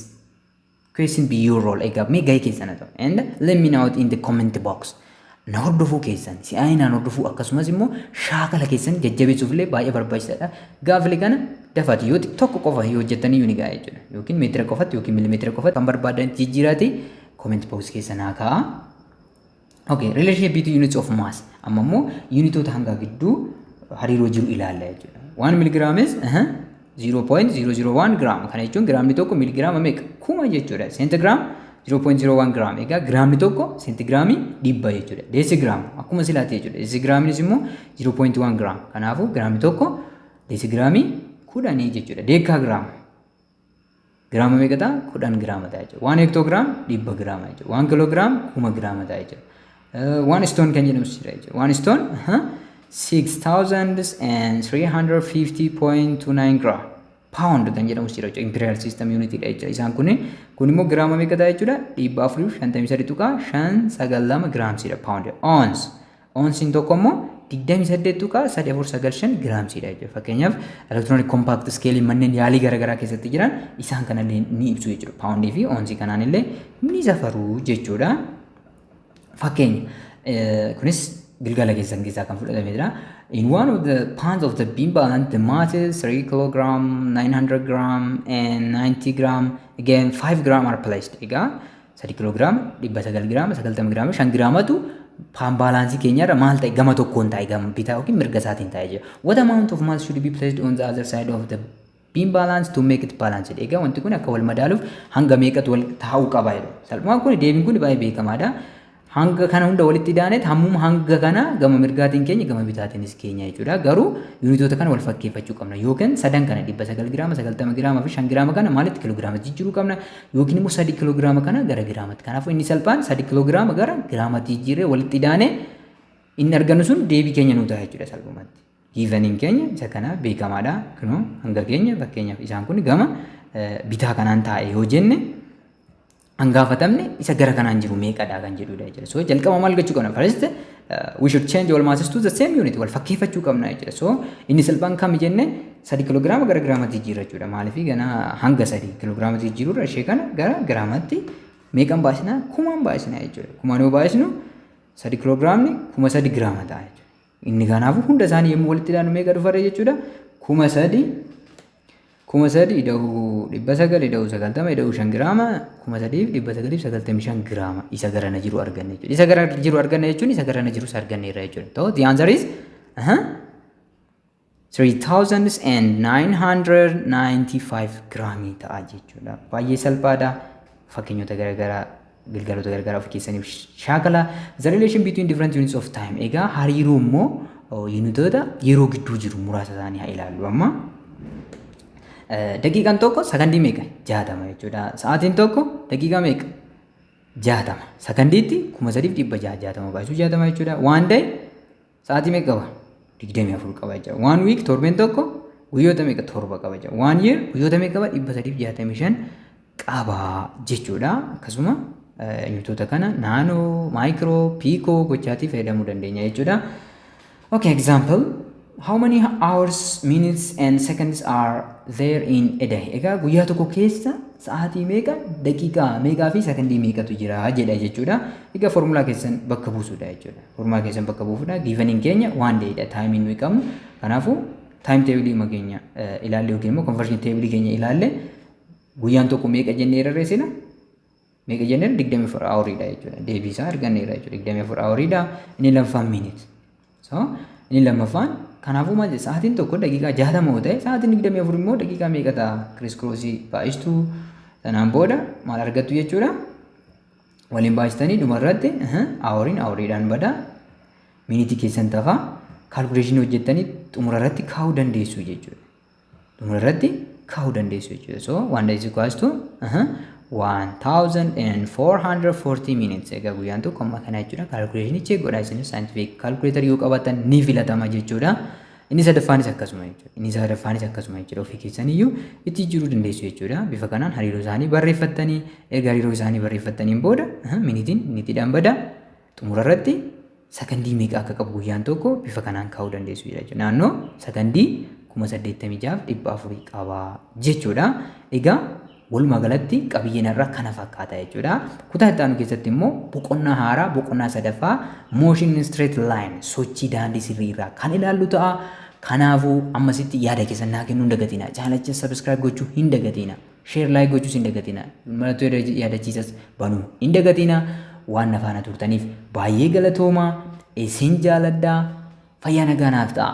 question be your role. Egaa mee gahee keessan haa ta'u. And let me know in the comment box. Na hordofuu keessan, si'aayinaan hordofuu, akkasumas immoo shaakala keessan jajjabeessuuf illee baay'ee barbaachisaadha. Gaafilee kana dafaati yoo tokko qofa yoo hojjettanii ni ga'a jechuudha. Yookiin meetira qofatti yookiin milimeetira qofatti kan barbaadan jijjiiraati comment box keessa naa kaa'a. Okay, relationship between units of mass. Amma immoo yuunitoota hangaa gidduu hariiroo jiru ilaalla jechuudha. 1 milligram is 0.001 gram. Kana jechuun giraamni tokko miligiraama meeqa? 1000 jechuudha. Centigram 0.01 gram. Egaa giraamni tokko seentigraamii 100 jechuudha. Deesigraam akkuma silaati jechuudha. Deesigraaminis immoo 0.1 gram. Kanaafuu giraamni tokko deesigraamii 10 jechuudha. Deekaagiraam giraama meeqa ta'a? 10 giraama ta'a jechuudha. 1 hektoogiraam 100 giraama jechuudha. 1 kiloogiraam 1000 giraama ta'a jechuudha. 1 stone kan jedhamu jira jechuudha. 1 stone 6350.29 gram. Pound kan jedhamu jira jechuudha. Imperial system unit dha jechuudha. Isaan kun immoo giraama meeqa ta'a jechuudha? 453.592 giraamsiidha pound. Ounce. Ounsiin tokko immoo 28.3495 giraamsiidha jechuudha. Fakkeenyaaf, electronic compact scale manneen yaalii garaagaraa keessatti jiran isaan kanallee ni ibsu jechuudha. Paawundii fi oonsii kanaan illee ni safaru jechuudha. Fakkeenya kunis gilgala keessan keessaa kan fudhatamee jira. In one of the pans of the beam balance, the mass is 3 kilogram, 900 gram and 90 gram. Again, 5 gram are placed. Egaa 3 kilogram, 900 gram, 90 gram, 5 giraamatu pan baalaansii keenyarra maal ta'e, gama tokkoon ta'e, gama bitaa yookiin mirga isaatiin ta'e jira. What amount of mass should be placed on the other side of the beam balance to make it balanced? Egaa wanti kun akka wal madaaluuf hanga meeqatu wal taa'uu qaba jedhu. Salphumaan kun deebiin kun baay'ee beekamaadha. Hanga kana hunda walitti idaaneet hammuma hanga kana gama mirgaatiin keenya, gama bitaatiinis keenya jechuudha. Garuu yuunitoota kana wal fakkeeffachuu qabna. Yookiin sadan kana, 900 giraama, 90 giraama fi 5 giraama kana maalitti kiloogiraama jijjiiruu qabna. Yookiin immoo 3 kiloogiraama kana gara giraamatti. Kanaafuu inni salphaan 3 kiloogiraama gara giraamatti jijjiirree walitti idaane inni argannu sun deebii keenya nuu ta'a jechuudha salphumatti. Giveniin keenya isa kana beekamaadha. Kunoo hanga keenya, fakkeenyaaf, isaan kun gama bitaa kanaan taa'e yoo jenne, An gaafatamne isa gara kanaan jiru meeqadha kan jedhudha jechuudha. So jalqaba maal gochuu qabna? First, we should change all masses to the same unit. Wal fakkeeffachuu qabna jechuudha. So inni salphaan kami jenne? 3 kiloogiraama gara giraamatti jijjiirra jechuudha. Maaliif? Gana hanga 3 kiloogiraamatti jijjiirurra ishee kana gara giraamatti meeqan baasnaa? Kumaan baasnaa jechuudha. Kumaan yoo baasnu 3 kiloogiraamni 3000 giraama ta'a jechuudha. Inni kanaafuu hunda isaanii yommuu walitti ilaallu meeqa dhufarre jechuudha? 3000, 3000 ida'uu 900 ida'uu 90 ida'uu 5 giraama, 3995 giraama isa garana jiru arganne jechuudha. Isa gara jiru arganne jechuun isa garana jirus arganneerra jechuudha. So the answer is 3995 giraamii ta'a jechuudha. Baay'ee salphaadha. Fakkeenyota garaagaraa, gilgaalota garaagaraa of keessaniif shaakala. The relation between different units of time. Egaa hariiroo immoo yuunitoota yeroo gidduu jiru muraasa isaanii haa ilaallu amma. Daqiiqaan tokko sakandii meeqa? 60 jechuudha. Sa'aatiin tokko daqiiqaa meeqa? 60. Sakandiitti 3600, 60 baay'isuu 60 jechuudha. One day sa'aatii meeqa qaba? 24 qaba jechuudha. One week, torbeen tokko guyyoota meeqa? Torba qaba jechuudha. One year guyyoota meeqa qaba? 365 qaba jechuudha. Akkasuma yuunitoota kana nano, micro, pico gochaatii fayyadamuu dandeenya jechuudha. Okay, example. How many hours, minutes and seconds are there in a day? Egaa guyyaa tokko keessa sa'aatii meeqa, daqiiqaa meeqaa fi sakandii meeqatu jira jedha jechuudha. Egaa foormulaa keessan bakka buusuudha jechuudha. Foormulaa keessan bakka buusuudha. Giveniin keenya one dayidha, timeiin nuyi qabnu. Kanaafuu time tableii keenya ilaalle yookiin immoo conversion tableii keenya ilaalle guyyaan tokko meeqa jennee herreessina? Meeqa jennee? 24 houriidha jechuudha. Deebii isaa arganneerra jechuudha. 24 houriidha. Inni lammaffaan minute. So inni lammaffaan kanaafuu maal jedha? Sa'aatiin tokko daqiiqaa 60 yoo ta'e, sa'aatiin 24 immoo daqiiqaa meeqa ta'a? Criss crossii baay'istuu, sanaan booda maal argattu jechuudha? Waliin baay'istanii dhumarratti houriin houriidhaan bada, minitii keessan tafaa, calculationii hojjettanii xumura irratti kaa'uu dandeessu jechuudha. Xumura irratti kaa'uu dandeessu jechuudha. So one day is equals to 1440 minutes. Egaa guyyaan tokko amma kana jechuudha. Calculationii check godhaa isinis, scientific calculator yoo qabaatan ni filatama jechuudha. Inni sadaffaanis akkasuma jechuudha. Inni sadaffaanis akkasuma jechuudha. Ofii keessaniyyuu itti jijjiiruu dandeessu jechuudha. Bifa kanaan hariiroo isaanii barreeffattanii, erga hariiroo isaanii barreeffattaniin booda minitiin minitiidhaan bada, xumura irratti sakandii meeqa akka qabu guyyaan tokko bifa kanaan kaa'uu dandeessu jechuudha. Naannoo sakandii 86,400 qaba jechuudha. Egaa walumaa galatti qabiyyeen irraa kana fakkaata jechuudha. Kutaa itti aanu keessatti immoo boqonnaa haaraa, boqonnaa sadaffaa, motion in straight line, sochii daandii sirrii irraa kan ilaallu ta'a. Kanaafuu ammasitti yaada keessan naa kennuu hin dagatina. Channelicha subscribe gochuu hin dagatina. Share, like gochuus hin dagatina. Mallattoo yaadachiisas banuu hin dagatina. Waan na faana turtaniif baay'ee galatoomaa. Isin jaaladhaa. Fayyaa nagaa naaf ta'a.